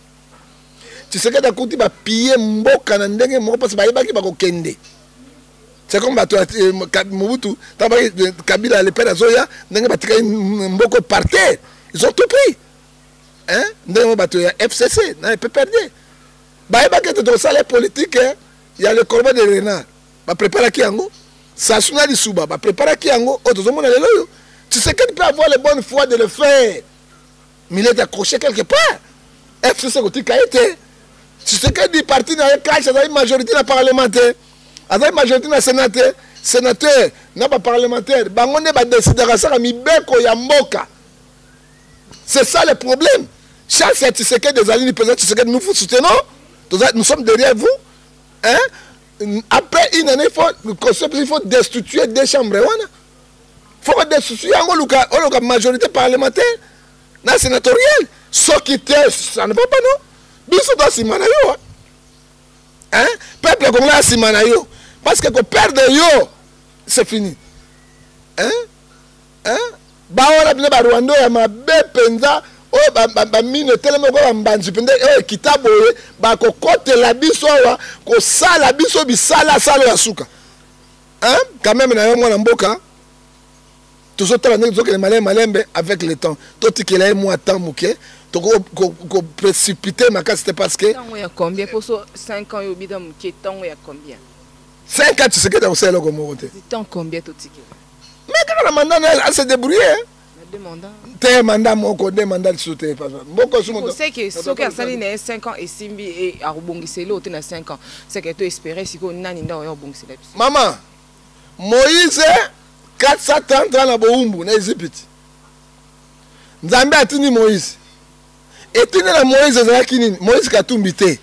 Tshisekedi akuti ba piller mboka na ndenge moko parce bayebaki bakokende. C'est comme bato ya Mobutu, tango baki Kabila le père azoya, ndenge batikaki mboko par terre. Ils ont tout pris. Hein? Ndenge moko bato ya FCC na PPRD. Bayebaki ete tokosala politique ya le corbeau de renard. Ba préparaki yango. Sassou na Lisuba ba préparaki yango. Oyo tozomona lelo oyo. Tshisekedi peut avoir la bonne foi de le faire. Mais il est accroché quelque part. FCC kotika ye te. Tshisekedi parti na ye cash azali majorité na parlementaire. Azali majorité na Sénat te. Sénateur na ba parlementaire bango nde ba décidaka saka mibeko ya mboka. C'est ça le problème. Chance ya Tshisekedi ezali ni président Tshisekedi, nous vous soutenons. Nous sommes derrière vous. Hein? Après une année, il faut destituer deux chambres. Il faut destituer yango luka, oluka majorité parlementaire na sénatoriale. Soki te, ça ne va pas non. Biso to sima na yo. Hein? Peuple congolais sima na yo. Parce que ko perdre yo, c'est fini. Hein? Hein? Ba wana bino ba Rwanda ya mabe penza oyo ba mino etelemi lokola ba mbanzi mpenza oyo ekita boye bakokotela biso awa kosala biso bisala sala ya suka. Hein? Quand même na yo mwana mboka tozotala ndenge tozokende malembe malembe avec le temps. Totikela ye mwa temps moke, toko ko précipiter makasi te parce que Tango ya combien? Poso 5 ans yo bida moke, tango ya combien? 5 ans Tshisekedi akosala eloko moko te. Temps combien totikela? Mais kaka na mandat na ye, a se débrouiller, hein? Na deux mandats. Te mandat moko, deux mandats lisusu te, papa. Mboka osu moto. C'est que soki asali na ye 5 ans esimbi e akobongisela eloko te na 5 ans. C'est que to espérer sikoyo nani nde akoya kobongisela biso. Maman, Moïse 430 ans na bowumbu na Egypte. Nzambe atindi Moïse. Etindi na Moïse ezalaki nini? Moïse Katumbi te.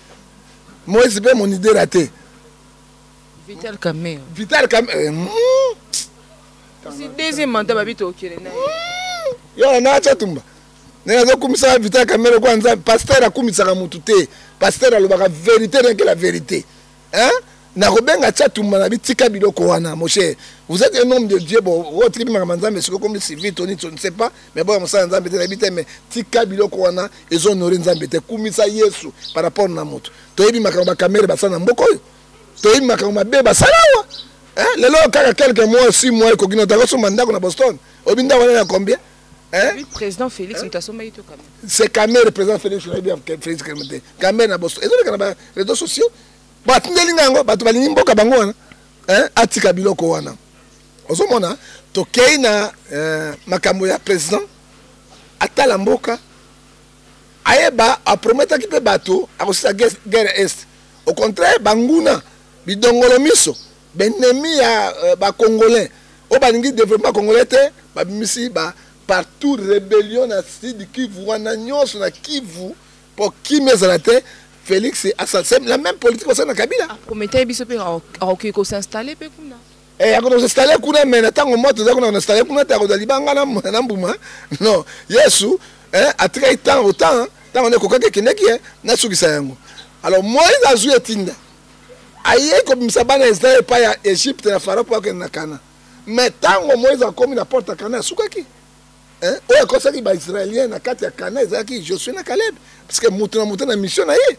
Moïse pe monidera te. Vital Kamerhe. Vital Kamerhe. Si deuxième mandat babi tokele na ye. Yo na acha tumba. Ndenge azokumisa Vital Kamerhe kwa Nzambe, pasteur akumisaka mutu te. Pasteur alobaka vérité rien que la vérité. Hein? Nakobenga Tshatumba na bitika biloko wana, mon cher. Vous êtes un homme de Dieu, bon, otiki makambo Nzambe siko comme civil toni, je ne sais pas, mais bon, mosala Nzambe te na bite, mais tika biloko wana ezo honorer Nzambe te. Kumisa Yesu par rapport na moto. Toyebi makambo ba Kamerhe basala na mboka oyo. Toyebi makambo mabe basala awa. Hein? Lelo kaka quelques mois, 6 mois ekoki na takosomba ndako na Boston. Oyebi ndako wana ya combien? Hein? Oui, président Félix, hein? Mutu asomba ye to Kamerhe. C'est Kamerhe, président Félix, oyebi ya Félix Kamerhe te. Kamerhe na Boston. Ezoleka na ba réseaux sociaux. Batindeli nga yango, bato balingi mboka bango wana. Hein? Atika biloko wana. Ozomona, tokei na makambo ya président, atala mboka, ayeba, aprometaki mpe bato, akosisa guerre est. Au contraire, banguna, bidongolo miso, benemi ya ba Congolais, oyo balingi développement congolais te, babimisi ba partout rébellion na Sud Kivu wana nyonso na Kivu po kimia ezala te. Félix asala c'est la même politique basala na Kabila. Apromettait biso pe akoki ko s'installer pe kuna. Eh, akoki ko s'installer kuna, mais na tango moto eza kuna ko s'installer kuna te, akozala libanga na mbuma. Non, Yesu, hein, atikaki temps au temps, hein, tango nde kokaki ekendeki, hein, nasukisa yango. Alors Moïse azwi etinda. Ayei kobimisa bana ya Israël epai ya Egypte na Pharaon mpo akende na Canaan. Mais ntango Moïse akomi na porte ya Canaan asukaki. Hein? Oyo akosaki ba Israéliens na kati ya Canaan ezalaki Josué na Caleb. Parce que moto na moto na mission na ye.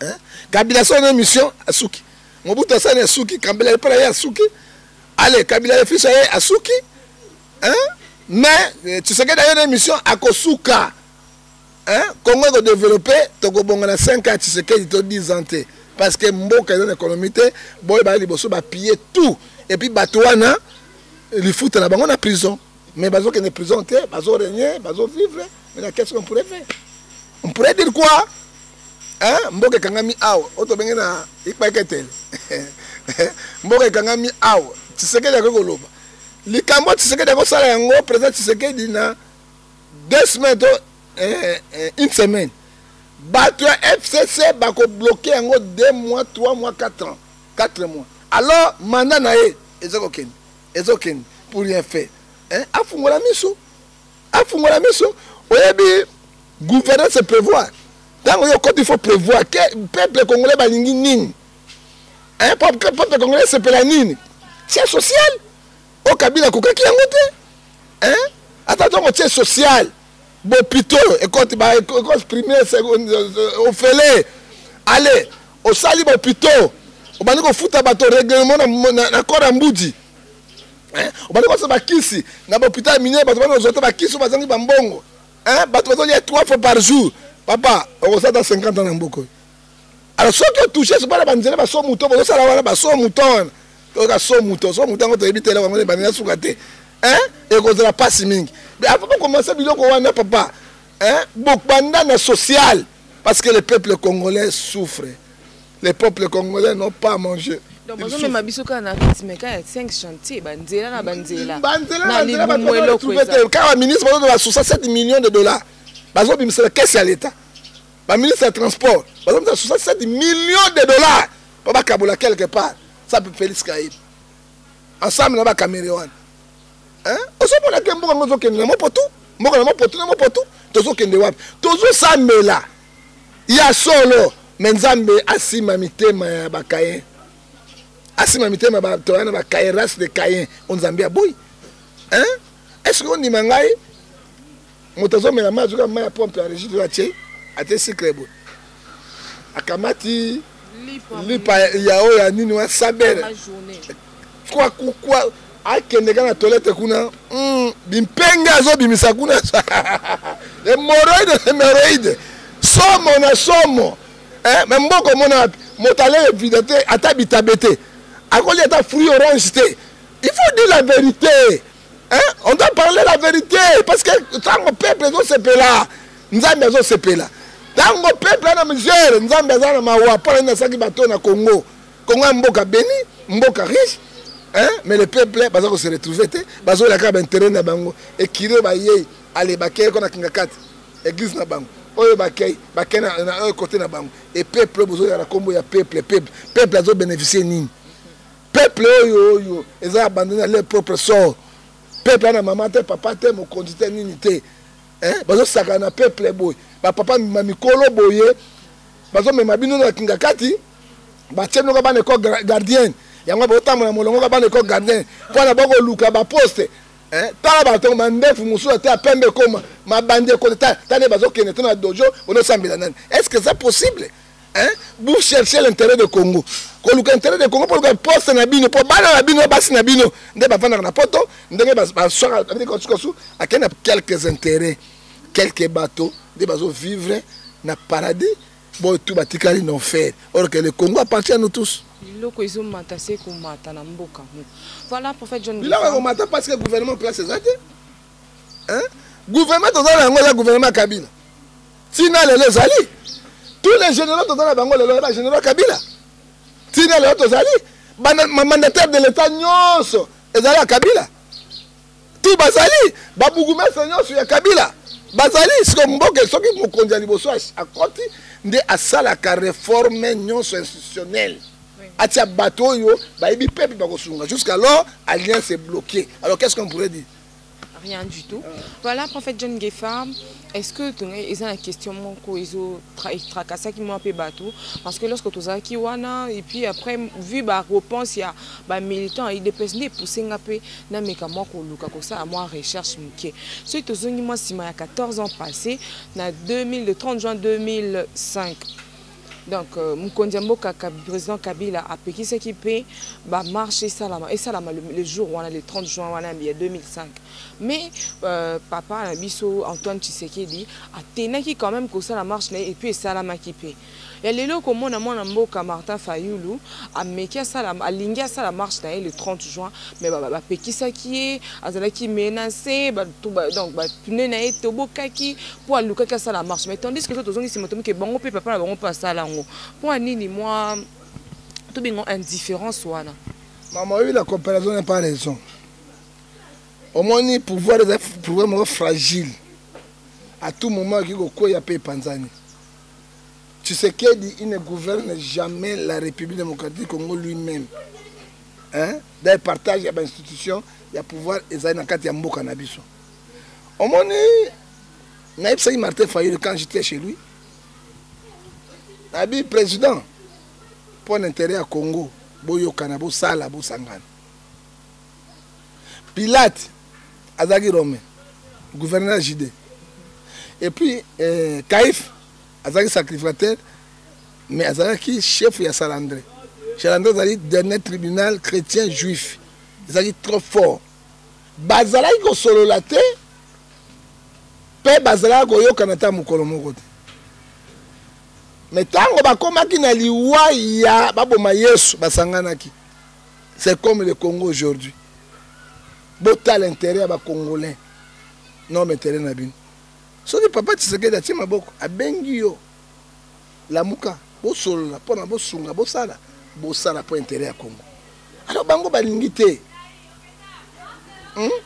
Hein? Kabila asali na mission asuki. Mobutu asali asuki, Kabila epai na ye asuki. Allez, Kabila le fils ye asuki. Hein? Mais eh, Tshisekedi aye na mission akosuka. Hein? Congo eko développer, tokobonga na 5 ans Tshisekedi to 10 ans te. Parce que mboka eza na économie te, boye ba liboso ba piller tout. Et puis bato wana lifuta na bango na prison. Mais bazokende prison te, bazo régner, bazo vivre. Mais qu'est-ce qu'on pourrait faire? On pourrait dire quoi? Hein? Mboka ekangami awa, oyo tobenge na ikpaketele. Mboka ekangami awa. Tshisekedi akoki koloba. Likambo Tshisekedi akosala yango, président Tshisekedi na 2 semaines to une semaine, bato ya FCC bakobloquer yango 2 mois, 3 mois, 4 ans, 4 mois. Alors mandat na ye ezokokende, ezokende pour rien faire, hein? Afungola miso, afungola miso. Oyebi, gouverner, c'est prévoir. Ntango yo okoti, il faut prévoir ke peuple congolais balingi nini, hein? Peuple congolais esepela nini? Tia social oyo Kabila akokaki yango te, hein? Ata ntango tia social, bopito ekoti, baécole primaire ofele, ale osali bopito, obandi kofuta bato règlement na corps ya mbudi, obandi kosala bakisi na bahôpital minene, bato bandi kozwa te bakisi oyo bazangi bambongo, bato bazolia trois fois par jour. Papa, okosala ata 50 ans na mboka oyo. Alors soki otouche so bana banzela, baso moto bozosala wana, baso moto wana, toyoka so moto, so moto yango toyebi te, eloko yango ebandi na suka te, ekozala mpasi mingi. Avant bokommencer biloko wana, papa, bobanda na social, parce que le peuple congolais souffre, les peuples congolais n'ont pas à manger. Donc bazomema biso kaka na rythme kaka ya 5 chantier, banzela na banzela. Banzela na banzela. Kaka baministre bazoza ba 67 millions de dollars bazobimisela caisse ya l'État. Baministre ya transport bazobimisa 67 millions de dollars mpo bakabola quelque part. Ça peut Félix Kayibi ensemble na baCamerhe wana, ozomona ke mboka yango ezokende na mopotu, mboka na mopotu na mopotu. Tozokende wapi? Tozosambela ya solo, me Nzambe asima mitema ya baCaïn, asima mitema bato wana, baCaïn, race de Caïn o Nzambe aboyi. Est ce que ondima ngai, moto azomela mai, azoka mai ya pompe ya Régie, atie, atie sucre boye, akamati lipa ya oyo ya nini wa sabele kwa kwa, akende kaka na toilette kuna, bimpenge azobimisa kuna, hémorroïde, hémorroïde, somo na somo. Me mboka omona wapi moto alele vida te, ata bitabe te, akolia ata fruit orange te? Il faut dire la vérité, hein? On doit parler la vérité, parce que ntango peuple ezosepela, Nzambe azosepela. Ntango peuple ana misère, Nzambe aza na mawa. Mpo na nini asalaki bato na Congo? Congo ya mboka béni, mboka riche, hein? Mais le peuple baza kose retrouver te, bazolela kaka baintérêt na bango. Ekiri oyo bayei, ale bakei ko na kinga kati église na bango, oyo bakei, bakei na oyo côté na bango. E peuple oyo bozolela na nkombo ya peuple, peuple, peuple azobénéficie nini? Peuple oyo, oyo eza abandonné à leur propre sort. Peuple ana mama te, papa te, mokonzi te, nini te, bazosakana na peuple boye. Bapapa mikolo boye bazomema bino na kinga kati, batie bino ka bana école gardienne. Yango botambola molongo ka bana école gardienne mpona bokoluka baposte. Tala bato, mandefu mosusu ate ya pembe ekoma mabandi ekota. Tala nde bazokende te na dojo, bonosambela nani? Est ce que c'est possible, hein? Vous cherchez l'intérêt de Congo, koluka intérêt de Congo mpo luka poste na bino, mpo bana na bino, basi na bino nde bavandaka na poto, ndenge baswaka akende na quelques intérêts, quelques bateaux nde bazovivre na paradis boyo, tu batikali na enfer, or que le Congo appartient à nous tous. Biloko ezomata se komata na mboka. Voilà, prophète John. Biloko ekomata parce que gouvernement place eza te. Gouvernement toza na yango eza gouvernement ya Kabila. Ntina lelo ezali tous les généraux toza na bango lelo, bagénéraux ya Kabila. Ntina lelo tozali mandataire de l'État nyonso ezali ya Kabila, tu bazali babourgmestre nyonso ya Kabila bazali. Siko mboka, soki mokonzi ya liboso akoti nde asalaka réforme nyonso institutionnelle, atia bato oyo bayebi peuple, bakosunga. Jusqu'alors, alliance est bloquée. Alors, qu'est ce qu'on pourrait dire? Rien du tout. Voilà, prophète John Ngefa, est-ce que eza na question moko ezo trakasaki mwa mpe bato, parce que lorsque tozalaki wana et puis après vu ba réponse ya ba militant ya UDPS nde epousse nga mpe nameka mwa koluka kosala mwa recherche moke. Soki tozongi mwa nsima ya 14 ans passé na 2000, le 30 juin 2005, donc mokonzi ya mboka, président Kabila, apekisaki mpe bamarche esalama esalama le jour wana, le 30 juin wana ya 2005. Mais papa na biso Antoine Tshisekedi atenaki quand même kosala marche na ye et puis esalamaki mpe. Ya lelo, komona mwana mboka Martin Fayulu ameki asala, alingi asala marche na ye le 30 juin, mais bapekisaki ye, azalaki menacé, donc bapneu na ye tobokaki mpo alukaki asala marche. Mais tandis que so tozongi nsima, tomoke bango mpe papa na bango mpe asala yango. Mpo ya nini mwa tobengo indifférence wana? Mama, oyebi, la comparaison n'est pas raison. Omoni, pouvoir eza pouvoir moko fragile, à tout moment ekoki kokwea mpe epanzani. Tshisekedi, il ne gouverne jamais la République démocratique du Congo lui-même, hein? D'ailleurs, partage ya bainstitution ya pouvoir ezali na kati ya mboka na biso. Omoni, nayebisaki Martin Fayulu quand j'étais chez lui, nabi: président, mpo na intérêt ya Congo, boyokana, bosala, bosangana. Pilate azalaki romain, gouverneur ya Judée, et puis Caïphe azalaki sacrificateur, mais azalaki chef ya Sanhédrin. Sanhédrin ezali dernier tribunal chrétien juif, ezalaki trop fort. Bazalaki kosolola te mpe bazalaki koyokana ata mokolo moko te. Mais ntango bakomaki na liwa ya baboma Yesu, basanganaki. C'est comme le Congo aujourd'hui. Botala intérêt ya bacongolais, non intérêt na bino. Soki papa Tshisekedi atie maboko, abengi yo, lamuka, bosolola mpona bosunga, bosala, bosala mpo intérêt ya Congo. Alors bango balingi te.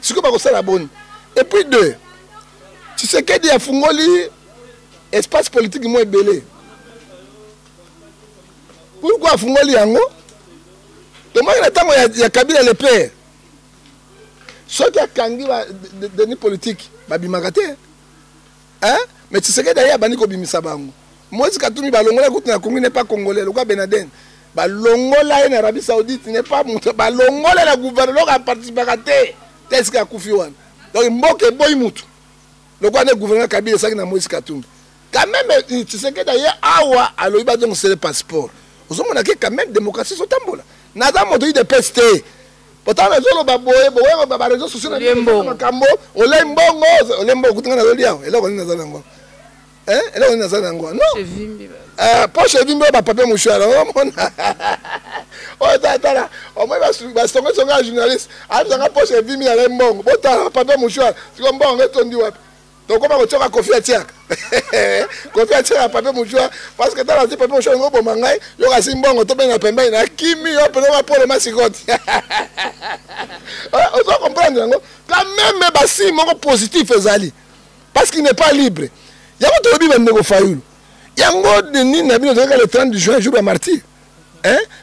Sikoyo bakosala boni? Et puis deux, Tshisekedi afungoli espace politique mo ebele. Pourquoi afungoli yango? Tomoni na ntango ya Kabila le père, soki akangi détenus politique, babimaka te, hein? Mais Tshisekedi aye, abandi kobimisa bango. Moïse Katumbi, balongola kutu na Congo, n'est pas congolais, lokola Ben Laden, balongola ye na Arabie Saoudite, n'est pas moto, balongola na gouvernement, aparticipaka te te esika akufi wana. Donc mboka eboyi mutu, lokola nde gouvernement Kabila esalaki na Moïse Katumbi. Quand même, Tshisekedi aye awa, alobi bazongisele passeport. Ozomona ke quand même démocratie ezotambola. Naza moto UDPS te. Pourtant nazoloba boye boye, baréseau sociaux na makambo, olei mbongo, olei mbongo kutinga, nazolia eloko nini? Naza nango, eloko nini naza nango? Non, poche evimbi, oyo bapapier mouchoir. Omona oyo, tala, omoi basongesonga ya journaliste ayebisanga poche evimbi, nalai mbongo. Botala papier mouchoir siko, mbongo etondi wapi? Tokoma kotioka Kofi, atiaka Kofi, atiaka papier mouchoir, parce que tala, ti papier mouchoir ngo oboma ngai, yoka si mbongo to mpe na pembeni nakimi yo mpenza bapolo masikoti. Ozo comprendre yango? Quand même basigne moko positif ezali, parce qu'il n'est pas libre. Yango tolobi, bandeko Fayulu, yango nini na bino, tozalaka le 30 juin, jour ya martyr,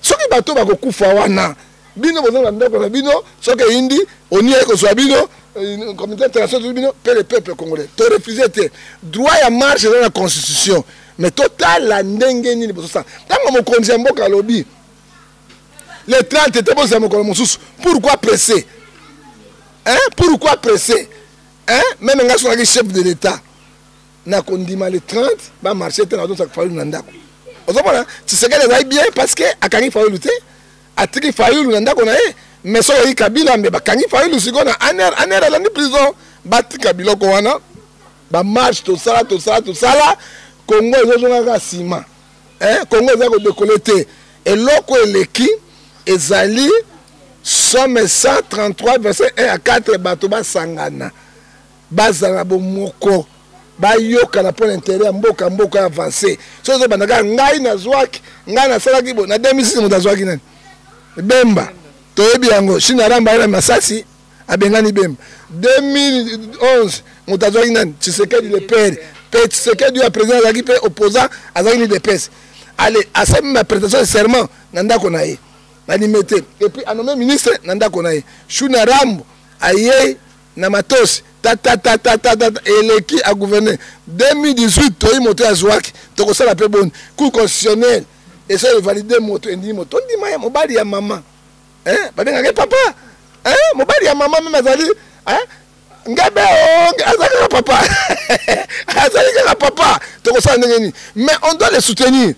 soki bato bakokufa wana, bino boza na ndako na bino. Soki eyindi, oni aye kozwa bino, communauté internationale, bino mpe le peuple congolais. Torefuse te droit ya marche, eza na constitution, mais totala ndenge nini bozosala. Ntango mokonzi ya mboka alobi le 30 te, bozala mokolo mosusu, pourquoi presser, hein? Pourquoi presser, hein? Même nga soki chef de l'État, nakondima le 30 bamarche te, nazosaka Fayulu na ndako. Ozomona, Tshisekedi ezali bien parce que akangi Fayulu te, atiki Fayulu na ndako na ye. Mais soki oyi Kabila, mbe bakangi Fayulu sikoyo na ANR, ANR alandi prison. Batika biloko wana, bamarche tosala, tosala, tosala, Congo ezozonga kaka nsima. Congo eza kodécoller te. Eloko eleki ezali Psaume 133 verset 1 à 4: bato basangana, bazala na bomoko, bayokana mpo na intérêt ya mboka, mboka avance. Soki ozobanda kaka ngai nazwaki, ngai nasalaki bo na 2006, moto azwaki nani? Bemba, toyebi yango. Shina Ramba ye na masasi abengani Bemba. 2011, moto azwaki nani? Tshisekedi le père. Mpe Tshisekedi oyo ya président azalaki mpe opposant, azalaki l'UDPS. Ale asali ma prestation de serment na ndako na ye na Limete, et puis anommé ministre na ndako na ye. Shuna Rambo aye na matosi. Tatatatata eleki agouverne 2018, toyi moto azwaki, tokosala mpe boni? Cour constitutionnelle esa evalide moto, endimi moto, tondima ye mobali ya mama, babengaka ye papa, mobali ya mama meme azali ngebe, aza kaka papa, azali kaka papa. Tokosala ndenge nini? Mais on doit le soutenir.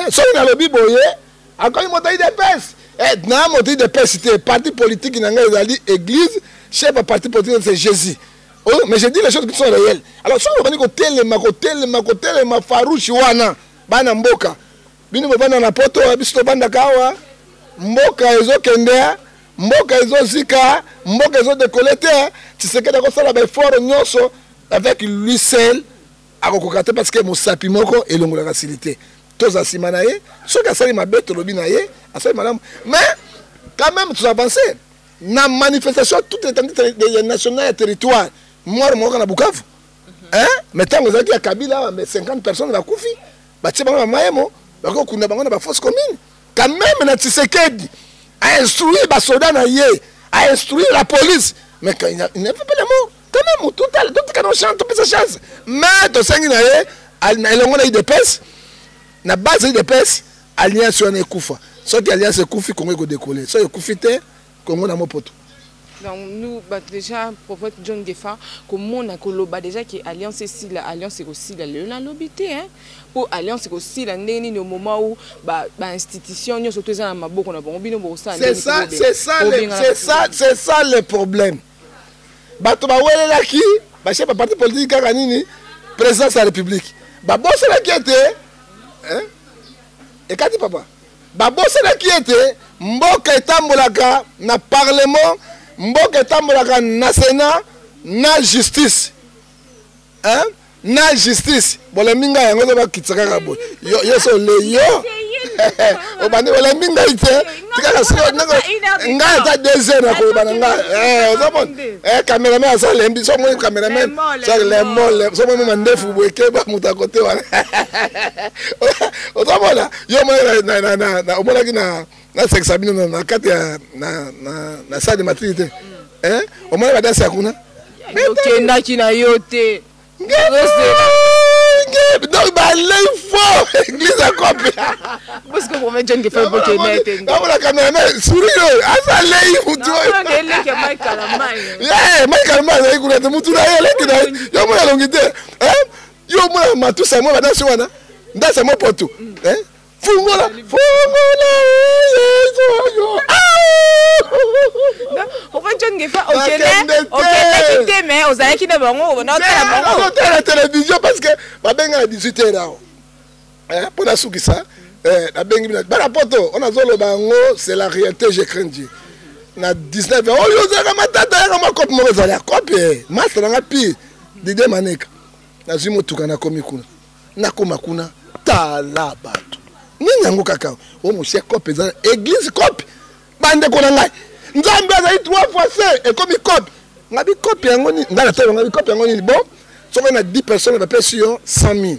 Soki nalobi boye, akomi moto UDPS. Na moto UDPS te, parti politique na ngai ezali église, chef ya parti politique, c'est Jésus. Oh, mais je dis les choses qui sont réelles. Alors soki obandi kotelema, kotelema, kotelema farouche wana, bana mboka, bino bovanda na Poto, biso tobandaka awa, mboka ezokende, mboka ezozika, mboka ezodekole te. Tshisekedi akosala baeffort nyonso, avec lui seul akokoka te, parce que mosapi moko elongolaka sili te. Toza nsima na ye. Soki asali mabe, tolobi na ye, asali malamu. Mais quand même toavance na manifestation toute l'étendue nationale ya territoire, mort moko na Bukavu, hein? Mais ntango ezalaki ya Kabila awa, mais 50 personnes bakufi, batie bango na mayemo, bakokunda bango na bafosse commune. Quand même na Tshisekedi a instruit basoda na ye, a instruit la police, mais quand il n'a fait pas la mort quand même, totika no chance, topesa chance. Mais tosengi na ye elongo na UDPS, na base UDPS, alliance wana ekufa. Soki alliance ekufi, Kongo ekodekole. Soki ekufi te, Kongo na mopoto. Donc nous, bah, déjà, prophète John Ngefa, comment on a koloba déjà que alliance esila, alliance esila lelo nalobi te, hein? Po alliance esila ndenge nini au moment où ba institution nyonso to eza na maboko na bango? Bino bokosala? C'est ça, c'est ça, c'est ça, c'est ça le problème. Bato bawelelaki bachef ya parti politique kaka nini? Présidence ya République. Babosanaki ete, hein? Ekati papa, babosanaki ete mboka etambolaka na parlement, mboka etambolaka na sénat, na justice, hein? Na justice. Bolembi ngai, yango eza bakitisa kaka boye. Yo so ole yo obandi, olembi ngai te, tikaka ngai ata 2 heures na koloba na ngai. Ozomona cameraman aza lembi. So omoni cameraman lembo, so omoni mandefu boye, keba moto akote wana. Ozomona yo, omonaki nasekisa bino na kati ya na salle de matrice te, omoni badanse ya kuna. Okendaki na yo te. Donc balei fort église akope. Parce que prophète John Ngefa bokende te. Namona cameraman sourire oyo, aza lei mutu oyo. Mike Kalamba azali kuna te, mutu na ye eleki na ye. Yo mona elongi te, yo mona matusa mwa badansi wana, ndasa mo poto, fungola, fungola Yesu oyo. Prophète John Ngefa, okendeki te, mais ozalaki na bango, naotala bango. Otala na télévision, parce que babenga na 18 heures awa mpo nasukisa. Nabengi bino bana Poto, oyo nazoloba yango, c'est la réalité, je crains Dieu. Na 19 heures oyo ozalaka matata yaka mwa kope moko ezali ya kope master nanga pire Dide Maneka. Nazwi motuka, nakomi kuna, nakoma kuna, tala bato, nini yango kaka o mosie kope eza église kope. Bandeko na ngai, Nzambe azali trois fois saint, ekomi kope. Ngabi kope yango nini? Ngai natala, ngabi kope yango nini? Bon, soki na 10 personnes, bapesi yo 100 000.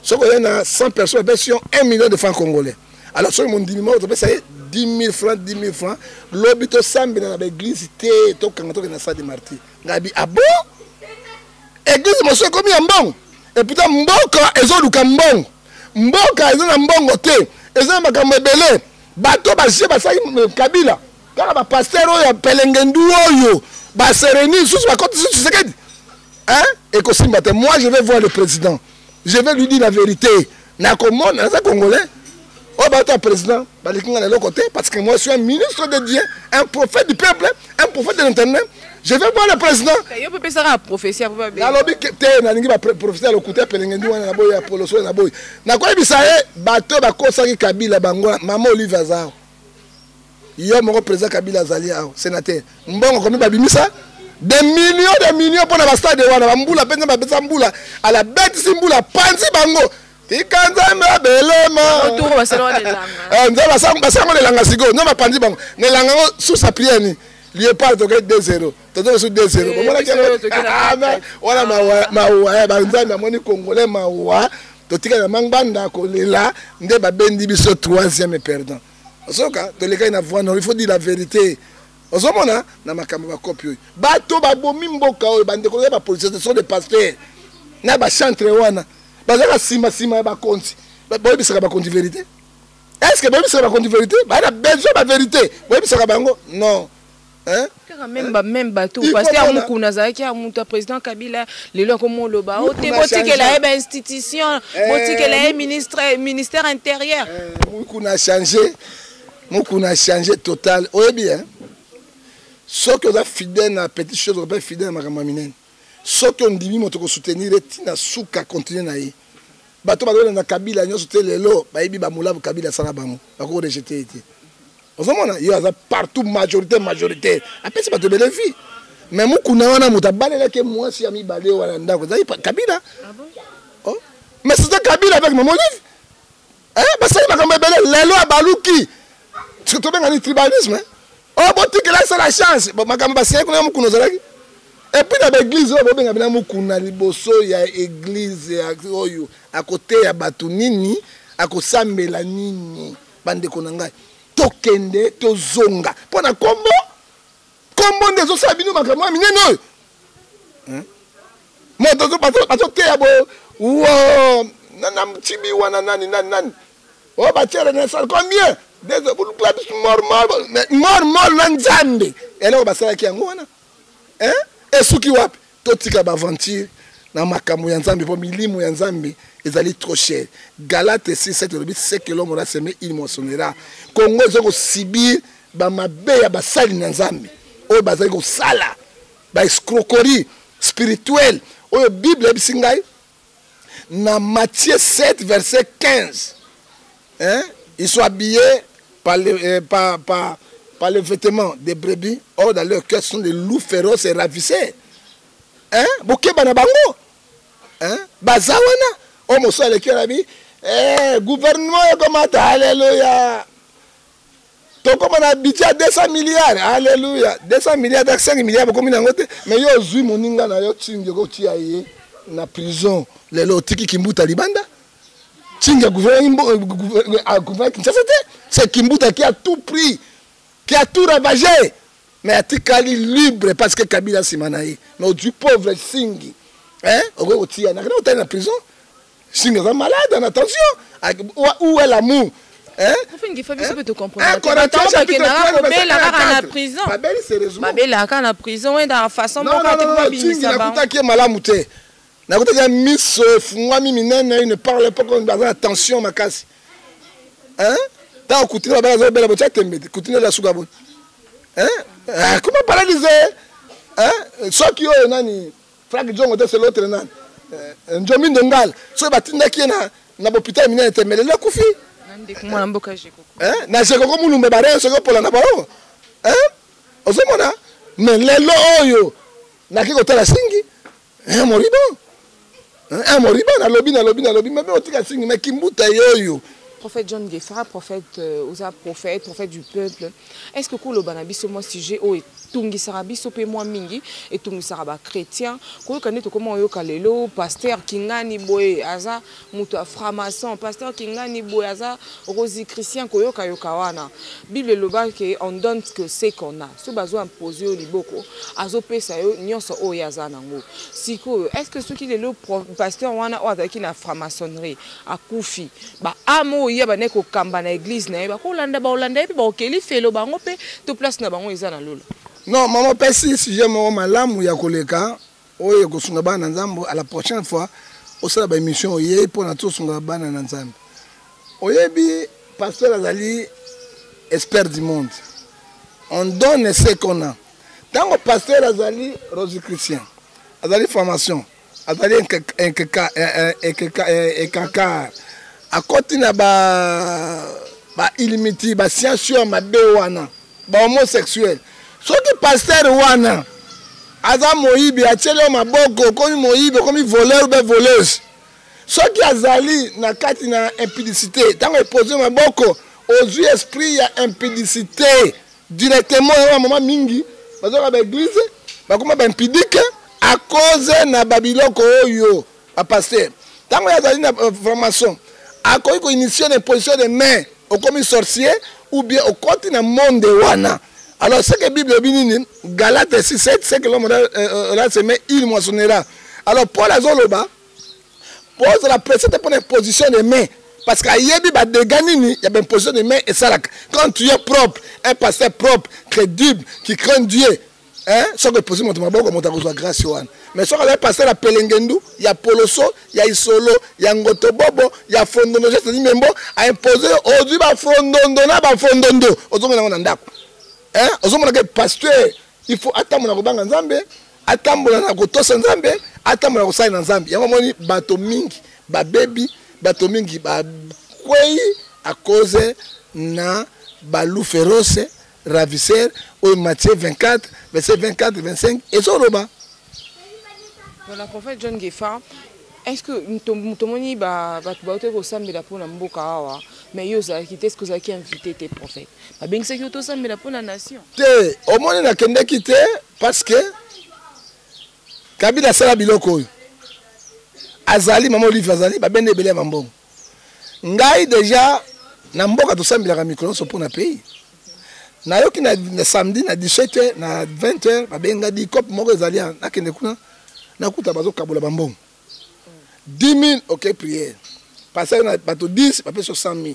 Soki oye na 100 personnes, bapesi yo 1 million de francs congolais. Alors soki mondimi moko, topesa ye 10 000 francs, 10 000 francs. Lobi tosambela na baeglise te, tokanga, tokende na stade Martyr. Ngabi abo église mosusu ekomi ya mbongo. Et pourtant mboka ezoluka mbongo, mboka eza na mbongo te, eza na makambo ebele. Bato basie basali Kabila kaka bapasteur oyo ya pelengendu oyo basereni susu, bakoti susu Tshisekedi, hein? Ekosimba te. Moi, je vais voir le président, je vais lui dire la vérité. Nakomona naza congolais oyo bato ya président baleki nga na eloko te, parce que moi, je suis un ministre de Dieu, un prophète du peuple, un prophète de l'Internet. Je vais voir le président. Yo mpe pesaka prophétie? Nalobi te, nalingi baprophétie ya lokuta ya pelengendu wana, na boyi ya poloso na boyi. Nakoyebisa ye bato bakosaki Kabila bango. Mama Olive aza awa, yo moko président Kabila azali awa, sénateur. Mbongo komi babimisa des millions de millions mpo na bastade wana, bambula mpenza bapesa mbula, ala betisi mbula, panzi bango. Tika Nzambe abelema, Nzambe basango na elanga. Sikoyo nzambe apanzi bango na elanga yango sous sa prière ni Léopard, toke 2-0, tozoka su 2-0. Bomonaki yango wana, mawa banzambe amoni congolais, mawa. Totikali na mangbanda kolela nde babendi biso troisième perdant. Soka tolekaki na voie, non, il faut dire la vérité. Ozomona na makambo bakopi oyo bato babomi mboka oyo, bandeko ya bapolisier, ce sont des pasteurs na bachantre wana bazalaka nsima nsima ya bakonzi. Boyebisaka bakonzi vérité? Est ce que boyebisaka bakonzi vérité? Baa na besoin ba vérité, boyebisaka bango non. Kaka même ba même bato, pasteur Mukuna azalaki ya moto ya président Kabila, lelo akoma oloba o te, botikela ye bainstitution, botikela ye ministre, ministère intérieur. Mukuna change, Mukuna change total. Oyebi, hein? Soki oza fidèle na petite chose, oza fidèle na makambo ya minene. Soki ondimi moto kosoutenir ye ntina suka, continue na ye. Bato bazolanda Kabila nyonso te lelo bayebi bamolabu Kabila asala bango, bakorejeter ye te. Ozomona ye aza partout, majorité, majorité, apesi bato ebele vie. Mais Mukuna wana, moto abalelaki mwasi ya mibale wana ndako ezali Kabila. Ah bon? Oh. Mais c'était Kabila avec Mama Olive. Eh, basali makambo ebele. Lelo abaluki, tobengani tribalisme. Oh, botikela esala chance. Makambo basali kuna, Mukuna ozalaki. Et puis na baeglise oyo bobenga bina Mukuna liboso ya église oyo, akoteya bato nini? Akosambela nini? Bandeko na ngai, tokende tozonga mpo na kombo. Kombo nde ezosala bino makambo ya minene oyo. Moto bazoteya bo wo na tibi wana, nani nani nani oyo batie Renaissance, combien mort mort mort na Nzambe. Eloko basalaki yango wana esuki wapi? Totika baaventure na makambo ya Nzambe, mpo milimo ya Nzambe ezali trop cher. Galate 6 7 elobi: "Ce que l'homme aura semé, il moissonnera." Congo eza kosubir bamabe ya basali na Nzambe oyo bazali kosala baescroquerie spirituelle oyo Bible eyebisi ngai na Matthieu 7 verset 15, hein? Ils sont habillés par les vêtements des brebis, or dans leur cœur sont des loups féroces et ravisseurs, hein? Bokeba na bango, hein? Baza wana oyo mosusu aleki alobi eh, gouvernement ekomata, alleluya, tokóma na budget ya 200 milliards, alleluya. 200 milliards, dak 5 milliards bokomi nango te. Mais yo ozwi moninga na yo Nsingi, okotia ye na prison. Lelo otiki Kimbuta libanda. Nsingi agouverner Kinshasa te, c'est Kimbuta qui a tout pris, qui a tout ravagé, mais atikali libre parce que Kabila nsima na ye. Mais ozwi pauvre Nsingi, okoki kotia nakende otali na prison. Nsingi aza malade en attention. Où est l'amour? Ngefa, biso mpe tocomprendre, kobela kaka na prison, babelaka na prison wenda façon moko te mpo babimisa bango. Nakutaki ye malamu te, nakutaki ya miso efungwami minene, il ne parle pas, baza na tension makasi. Ntango kutina babala azobela, botia tembe te, kutina eza suka boye comment paralyse. Soki oyo nani, Frank Diongo te, c'est l'autre nani, Njomi Ndongala, soki batindaki ye na bopital minene te, melelo akufi. Mwana mboka. Na Jekoko Mulumba bare soki opola na bango, ozomona. Mais lelo oyo naki kotala Nsingi, un moribond, un moribond. Nalobi, nalobi, nalobi mabe, otika Nsingi, mais Kimbuta ye oyo. Prophète John Gefa, prophète, oza prophète, prophète du peuple. Est-ce que koloba na biso mwa sujet oyo etungisaka biso mpe mwa mingi, etungisaka bachrétien, koyoka nde tokoma oyoka lelo pasteur Kingani boye aza moto ya franc-maçon, pasteur Kingani boye aza rosicrucien, koyokayoka wana? Bible eloba ke on donne que ce qu'on a. So bazo impose yo liboko, azopesa yo nyonso oyo aza nango. Sikoyo, est ce que soki lelo pasteur wana oyo azalaki na franc-maçonnerie akufi, baâme oyo ye bandaki kokamba na église na ye bakolanda, bakolanda ye mpe bakokeli felo bango mpe to place na bango eza na lola? Non, mama, opesi sujet moko malamu ya koleka oyo ekosunga bana na Nzambe. À la prochaine fois osala baémission, oyei mpona tosunga bana na Nzambe. Oyebi, pasteur azali expert du monde. On donne ce qu'on a. Ntango pasteur azali rosicrucien, azali formation, azali ekakar, akoti na ba illimité, bascience oyo ya mabe wana, bahomosexuel, soki pasteur wana aza moyibi, atieli yo maboko, okomi moyibi, okomi voleur ou voleuse. Soki azali na kati na impudicité, ntango epose maboko, ozwi esprit ya impudicité directement. Yango mama mingi bazoka baeglise bakoma baimpudique à cause na babiloko oyo. Bapasteur, ntango ye azali na formation, akoki koinitier na imposition de main, okomi sorcier ou bien okoti na monde wana. Alors ce que Bible elobi nini? Galate 6 7, ce que l'homme aura semé, il moissonnera. Alors Paul azoloba po ozala presse te mpona imposition de main, parce que ayebi ba dégâts nini ya ba imposition de main esalaka. Quand tu es propre, un pasteur propre, crédible, qui craint Dieu, hein, soki eposi moto maboko, moto akozwa grâce wana. Mais soki azali pasteur ya pelengendu, ya poloso, ya isolo, ya ngotobobo, ya fondondo, geste membo aimpose, ozwi bafondondo na bafondondo, ozomona yango na ndako, hein, ozomona ke pasteur il faut atambola kobanga Nzambe, atambola na kotosa Nzambe, atambola kosala na Nzambe. Yango omoni bato mingi babebi, bato mingi bakwei à cause na baloup féroce ravisseur oyo Matthieu 24 verset 24 25 ezoloba. Voilà, prophète John Ngefa, est-ce que tomoni bato bauti kosambela mpona mboka awa, mais yo ozalaki te? Est-ce que ozalaki invité te, prophète? Babengisaki yo tosambela mpona nation? Te, omoni, nakendeki te parce que Kabila asala biloko oyo azali mama Olive, azali babende ebele ya bambongo. Ngai déjà na mboka tosambelaka mikolo nyonso mpona pays. Nayoki na samedi na 17h na 20h babenga dicop moko ezali, nakende kuna, nakuta bazokabola bambongo 10 000. Ok, prière parce na bato 10 bapesi 100 000,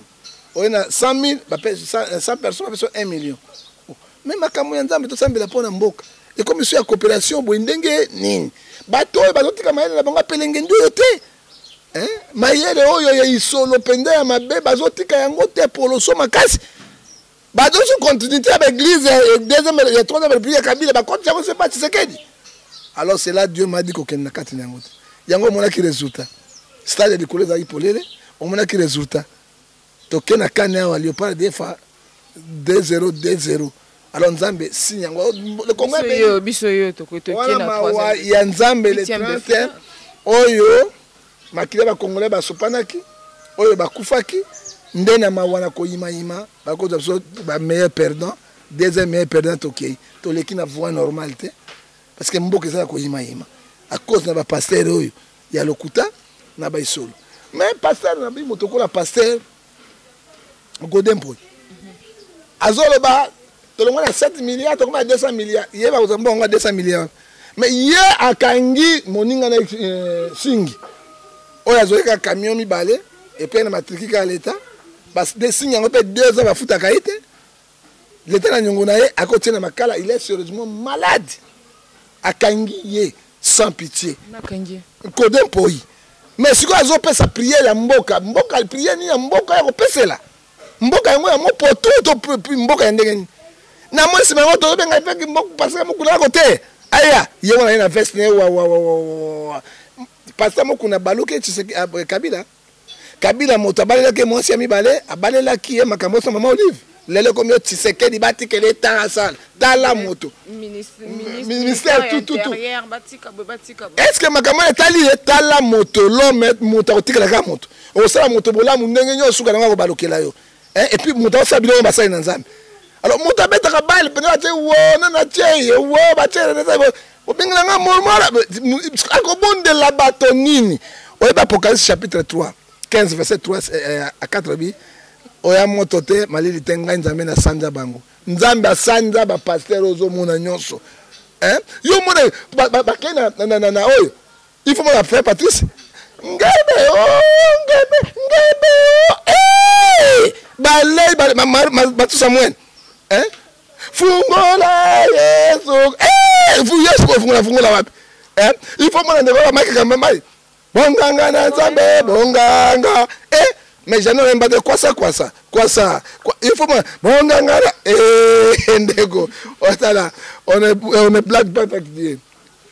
oye na 100 000, bapesi 100 personnes, bapesi 1 million. Mais makambo ya Nzambe, tosambela mpo na mboka, ekomi so ya coopération boye ndenge nini? Bato oyo bazotika mayele na bango apelenge ndi oyo te, mayele oyo ya isolo mpenza ya mabe, bazotika yango te. Poloso makasi, bazosi continuité ya baéglise ya deuxième, ya troisième république ya Kabila, bakoti yango se pa Tshisekedi. Alors c'est là Dieu m'a dit kokende na kati na yango te. Yango omonaki résultat, stade ya likolo ezalaki polele. Omonaki résultat, toke na kane awa, Léopard defa 2 0 2 0. Alors Nzambe signe yango, le Congo biso oyo toke wana na mawa ya Nzambe le Huitième de 31 oyo makili ya bacongolais basopanaki, oyo bakufaki nde na mawa na koyimayima, bakozwa biso bameilleur perdant, deuxième meilleur perdant. Tokei, toleki na voie normale te parce que mboka eza ya koyimayima à cause na bapasteur oyo ya lokuta na baisolo. Mais pasteur na bi moto okola pasteur Godin Mpoi azoloba tolongwa na 7 milliards, tokoma na 200 milliards. Ye bakozwa mbongo ya 200 milliards, mais ye akangi moninga na singi oyo azwaki kaka camion mibale epai na matriki kaka leta de singi yango mpe 2 ans bafutaka ye te. Leta na niongo na ye, akotia na makala. Il est sérieusement malade, akangi ye sans pitié. Nakangi. Kode Mpoi, mais sikoyo azopesa prière ya mboka. Mboka, prière nini ya mboka ya kopesela mboka yango ya mopoto to mboka ya ndenge nini? Na mwa nsima yango tozobenga efeki parce que mokuna yako te aya ye wana ye na veste na ye wawawawa. Pasteur Mokuna baluki Kabila. Kabila moto abalelaki ye mwasi ya mibale, abalelaki ye makambo nyonso. Mama Olive lelo ekomi yo Tshisekedi, batikela ye tanga asala. Tala moto ministère tout tout tout. Batika boye, batika boye. Est ce que makambo wana etali ye? Tala moto, l'homme, moto akotikala kaka moto. Okosala moto bolamu ndenge nyonso, suka nango akobalukela yo. Et puis moto akosala biloko basali na Nzambe. Alors moto abetaka bale mpenza, batie wo nani, atie ye wo, batie obengela nga mormora, akobondela bato nini? Oyebi Apocalypse chapitre 3 15 verset 3 à 4 bi oya moto te, malili te, ngai Nzambe nasanza bango. Nzambe asanza bapasteur ozomona nyonso. Yo mona bakei na oyo, il faut mona frère Patrice Ngebe o Ngebe, Ngebe o balei batusa mwene fungola Yesu, Yesu kofungola, fungola wapi? Il faut mona ndeko bamaki kamba mai bonganga na Nzambe bonganga, mais jamais oyemba te kwasa kwasa kwasa. Il faut mona bonganga na ndeko otala. On ne blague pas avec Dieu,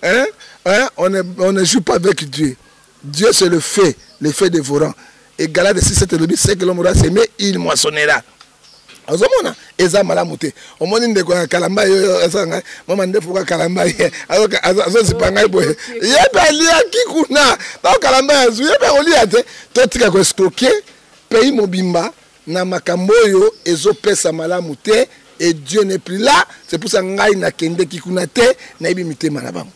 hein, hein? On ne joue pas avec Dieu. Dieu, c'est le feu, le feu dévorant. Et Galates 6 7 elobi: ce que l'homme aura semé, il moissonnera. Ozomona eza malamu te. Omoni ndeko ya Kalamba yo asala ngai mama ndefu ka Kalamba ye azozipa ngai boye, ye mpe aliaki kuna ntango Kalamba azwi, ye mpe akolia te. Totika koescroquer pays mobimba na makambo oyo ezopesa malamu te. Et Dieu n'est plus là, c'est pour ça ngai nakendeki kuna te, nayebi mitema na bango.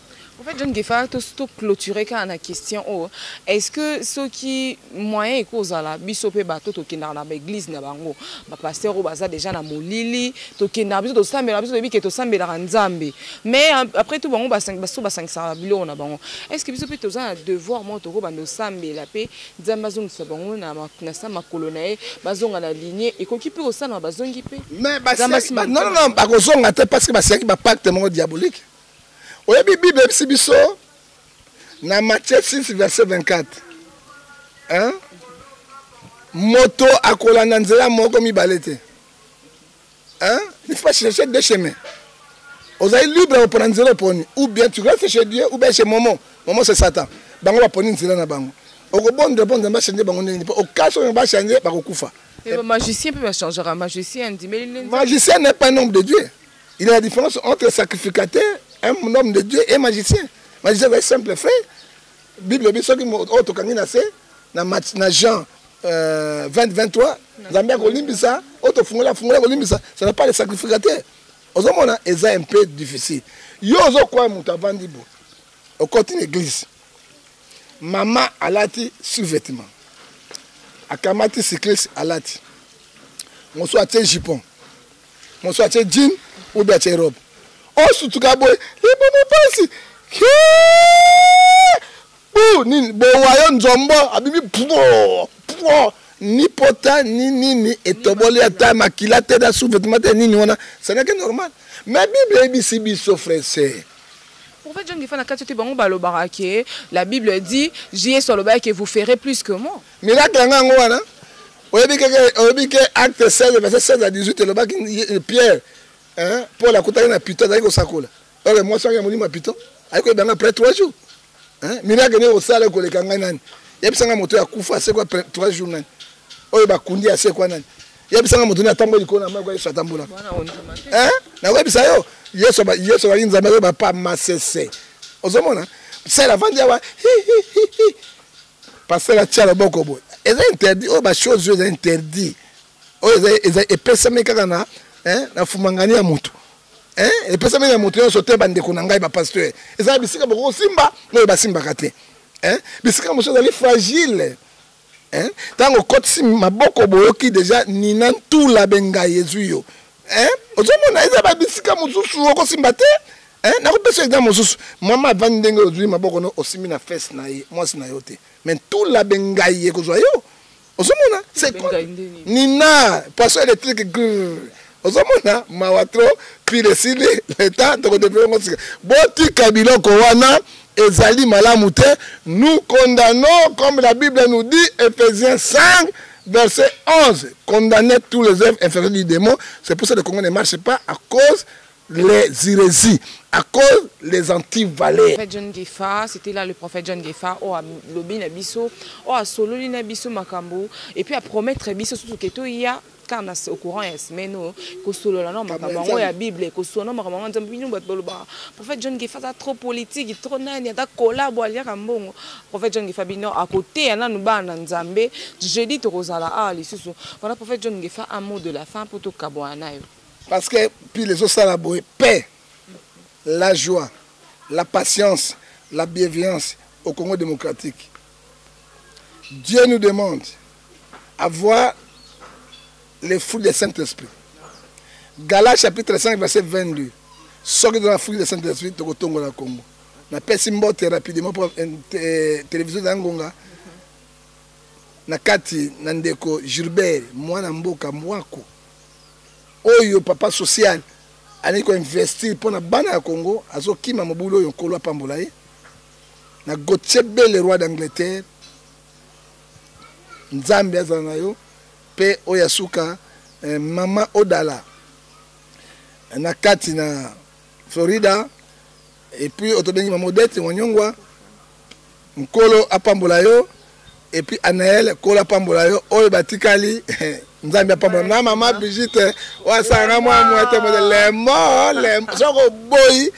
Prophète John Ngefa, to to clôturer kaka na question oyo. Est-ce que soki moyen ekozala biso pe bato tokendaka na ba église na bango, ba pasteur oyo baza déjà na molili, tokendaka biso tosambelaka biso toyebi ke tosambelaka Nzambe. Mais après tout bango baso basangisaka biloko na bango. Est-ce que biso pe toza na devoir moko tokobanda osambela pe Nzambe azongisa bango na na sa makolo na ye, bazonga na lignée, ekoki pe kosalama bazongi pe? Mais non non non, bakozonga te parce que basiaki ba pacte moko diabolique. Oyebi Bible eyebisi biso na Matthieu 6 verset 24. Hein? Moto akolanda nzela moko mibale te. Hein? Il faut pas chercher deux chemins. Ozali libre kopona nzela oponi ou bien tu restes chez Dieu ou bien chez Momo. Momo c'est Satan. Bango baponi nzela na bango. Okobondela mpo Nzambe achange bango ndenge nini? Mpo okasi oyo bachange bakokufa. Mais ba magicien mpe bachangera magicien andimeli nde Nzambe. Magicien n'est pas un homme de Dieu. Il y a la différence entre sacrificateur, un homme de Dieu et magicien. Magicien est simple frère. Bible dit soki oyo tokangi na se na na Jean 20 23 Nzambe akolimbisa oyo tofungola fungola kolimbisa, ce n'est pas le sacrificateur. Ozomona eza un peu difficile. Yo ozokwaya moto avandi bo. Okoti na église. Mama alati sous-vêtement. Akamati cycliste alati. Mosusu atie jupon. Mosusu atie jean ou bien atie robe. Osutuka boye libumu pasi. Bu nini bowa yo nzombo abimi po po ni pota ni nini etoboli ata makila te na sous-vêtement te nini wana, ce n'est que normal. Mais Bible eyebisi biso frère sœur. Prophète John Ngefa na kati te bango balobaka ke la Bible dit Jésus alobaka que vous ferez plus que moi. Miracle yanga yango wana. Oyebi ke oyebi ke acte 16 verset 16 à 18 elobaki Pierre hein, Paul akutaki na Python azalaki kosakola. Oyo mwasi wangi ya molimo ya Python ayaki koyeba nga après 3 jours. Hein, miracle nde kosala koleka ngai nani? Yebisa nga moto ya kufa asekwa après 3 jours nani? Oyo bakundi asekwa nani? Yebisa nga moto nini atamboli likolo na mai kwa Yesu atambolaka. Hein? Nakoyebisa yo Yesu Yesu azalaki Nzambe azoyeba pa masese. Ozomona? Sela avandi awa hi hi hi hi. Pasteur atia loboko boye. Eza interdit oyo ba choses oyo eza interdit. Oyo eza eza epesami kaka na hein, na fumangani ya moto. Hein? Epesami na moto nyonso te bandeko na ngai ba pasteur. Eza bisika boko simba oyo basimbaka te. Hein? Bisika mosusu ezali fragile. Hein? Tango okotisi maboko boyoki deja nina ntula bengai ezwi yo. Hein? Ozomona eza ba bisika mosusu okosimba te. Hein? Nakopesa exemple mosusu. Mama avandi ndenge ozwi maboko no osimbi na fesse na ye, mwasi na yo te. Mais ntula bengai ekozwa yo. Ozomona? C'est Nina, poisson électrique grrr. Ozomona mawa trop pile esili leta tokodeveloppe ngo sika. Botika biloko wana ezali malamu te. Nous condamnons comme la Bible nous dit Ephésiens 5 verset 11, condamner tous les œuvres inférieures du démon. C'est pour ça que le Congo ne marche pas à cause les hérésies, à cause les antivaleurs. Prophète John Ngefa, c'était là le prophète John Ngefa, oh lobi na biso, oh asololi na biso makambo, et puis à promettre biso surtout que to ya car na au courant ya semaine oyo kosolola na makambo yango ya Bible, kosolola na makambo yango Nzambe bino bato balobaka prophète John Ngefa aza trop politique, trop nani, ata collabo aliaka mbongo. Prophète John Ngefa bino akoteya nanu bana na Nzambe, jeudi tokozala awa lisusu. Voilà prophète John Ngefa, un mot de la fin pour tokabwana na yo. Parce que puis les autres sala boye paix, la joie, la patience, la bienveillance au Congo démocratique. Dieu nous demande avoir les fruits du Saint-Esprit. Galates chapitre 5 verset 22. Soki dans la fruit du Saint-Esprit tokotongola Congo. Napesi mbote rapidement pour télévision za ngonga. Na kati na ndeko Gilbert mwana mboka mwako oyo papa social alingi koinvestir mpo na bana ya Congo, azokima mobulu oyo Nkolo apambola ye. Na Gauthier B le roi d'Angleterre, Nzambe azala na yo. Pe oyo ya suka mama Odala na kati na Florida, et puis otobengi mama Odette Wanyongwa, Nkolo apambola yo. Et puis Anaël, Nkolo apambola yo. Oyo batikali Nzambe apambola na mama Brigitte oyo asalaka mwa mwete mote lemo lemo soko oboyi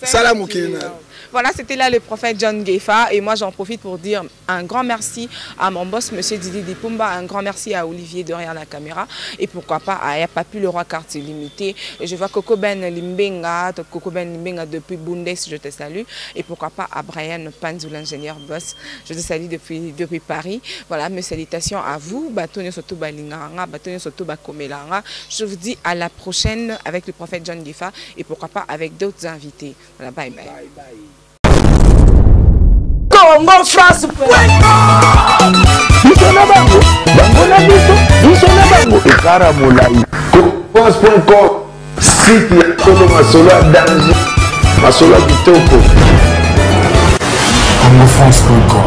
sala mokili na yo. Voilà, c'était là le prophète John Gefa. Et moi, j'en profite pour dire un grand merci à mon boss, monsieur Didi Dipumba. Un grand merci à Olivier derrière la caméra. Et pourquoi pas à Papu le roi quartier limité. Et je vois Coco Ben Limbenga, Coco Ben Limbenga depuis Bundes, je te salue. Et pourquoi pas à Brian Panzou, l'ingénieur boss. Je te salue depuis, depuis Paris. Voilà, mes salutations à vous. Batonio Soto Balinganga, Batonio Soto Bakomelanga. Je vous dis à la prochaine avec le prophète John Gifa et pourquoi pas avec d'autres invités. Voilà, bye bye. bye, bye. Congo France biso na bango bango na biso biso na bango ekara molai france.com site ya solo masolo ya danger masolo ya kitoko congofrance.com.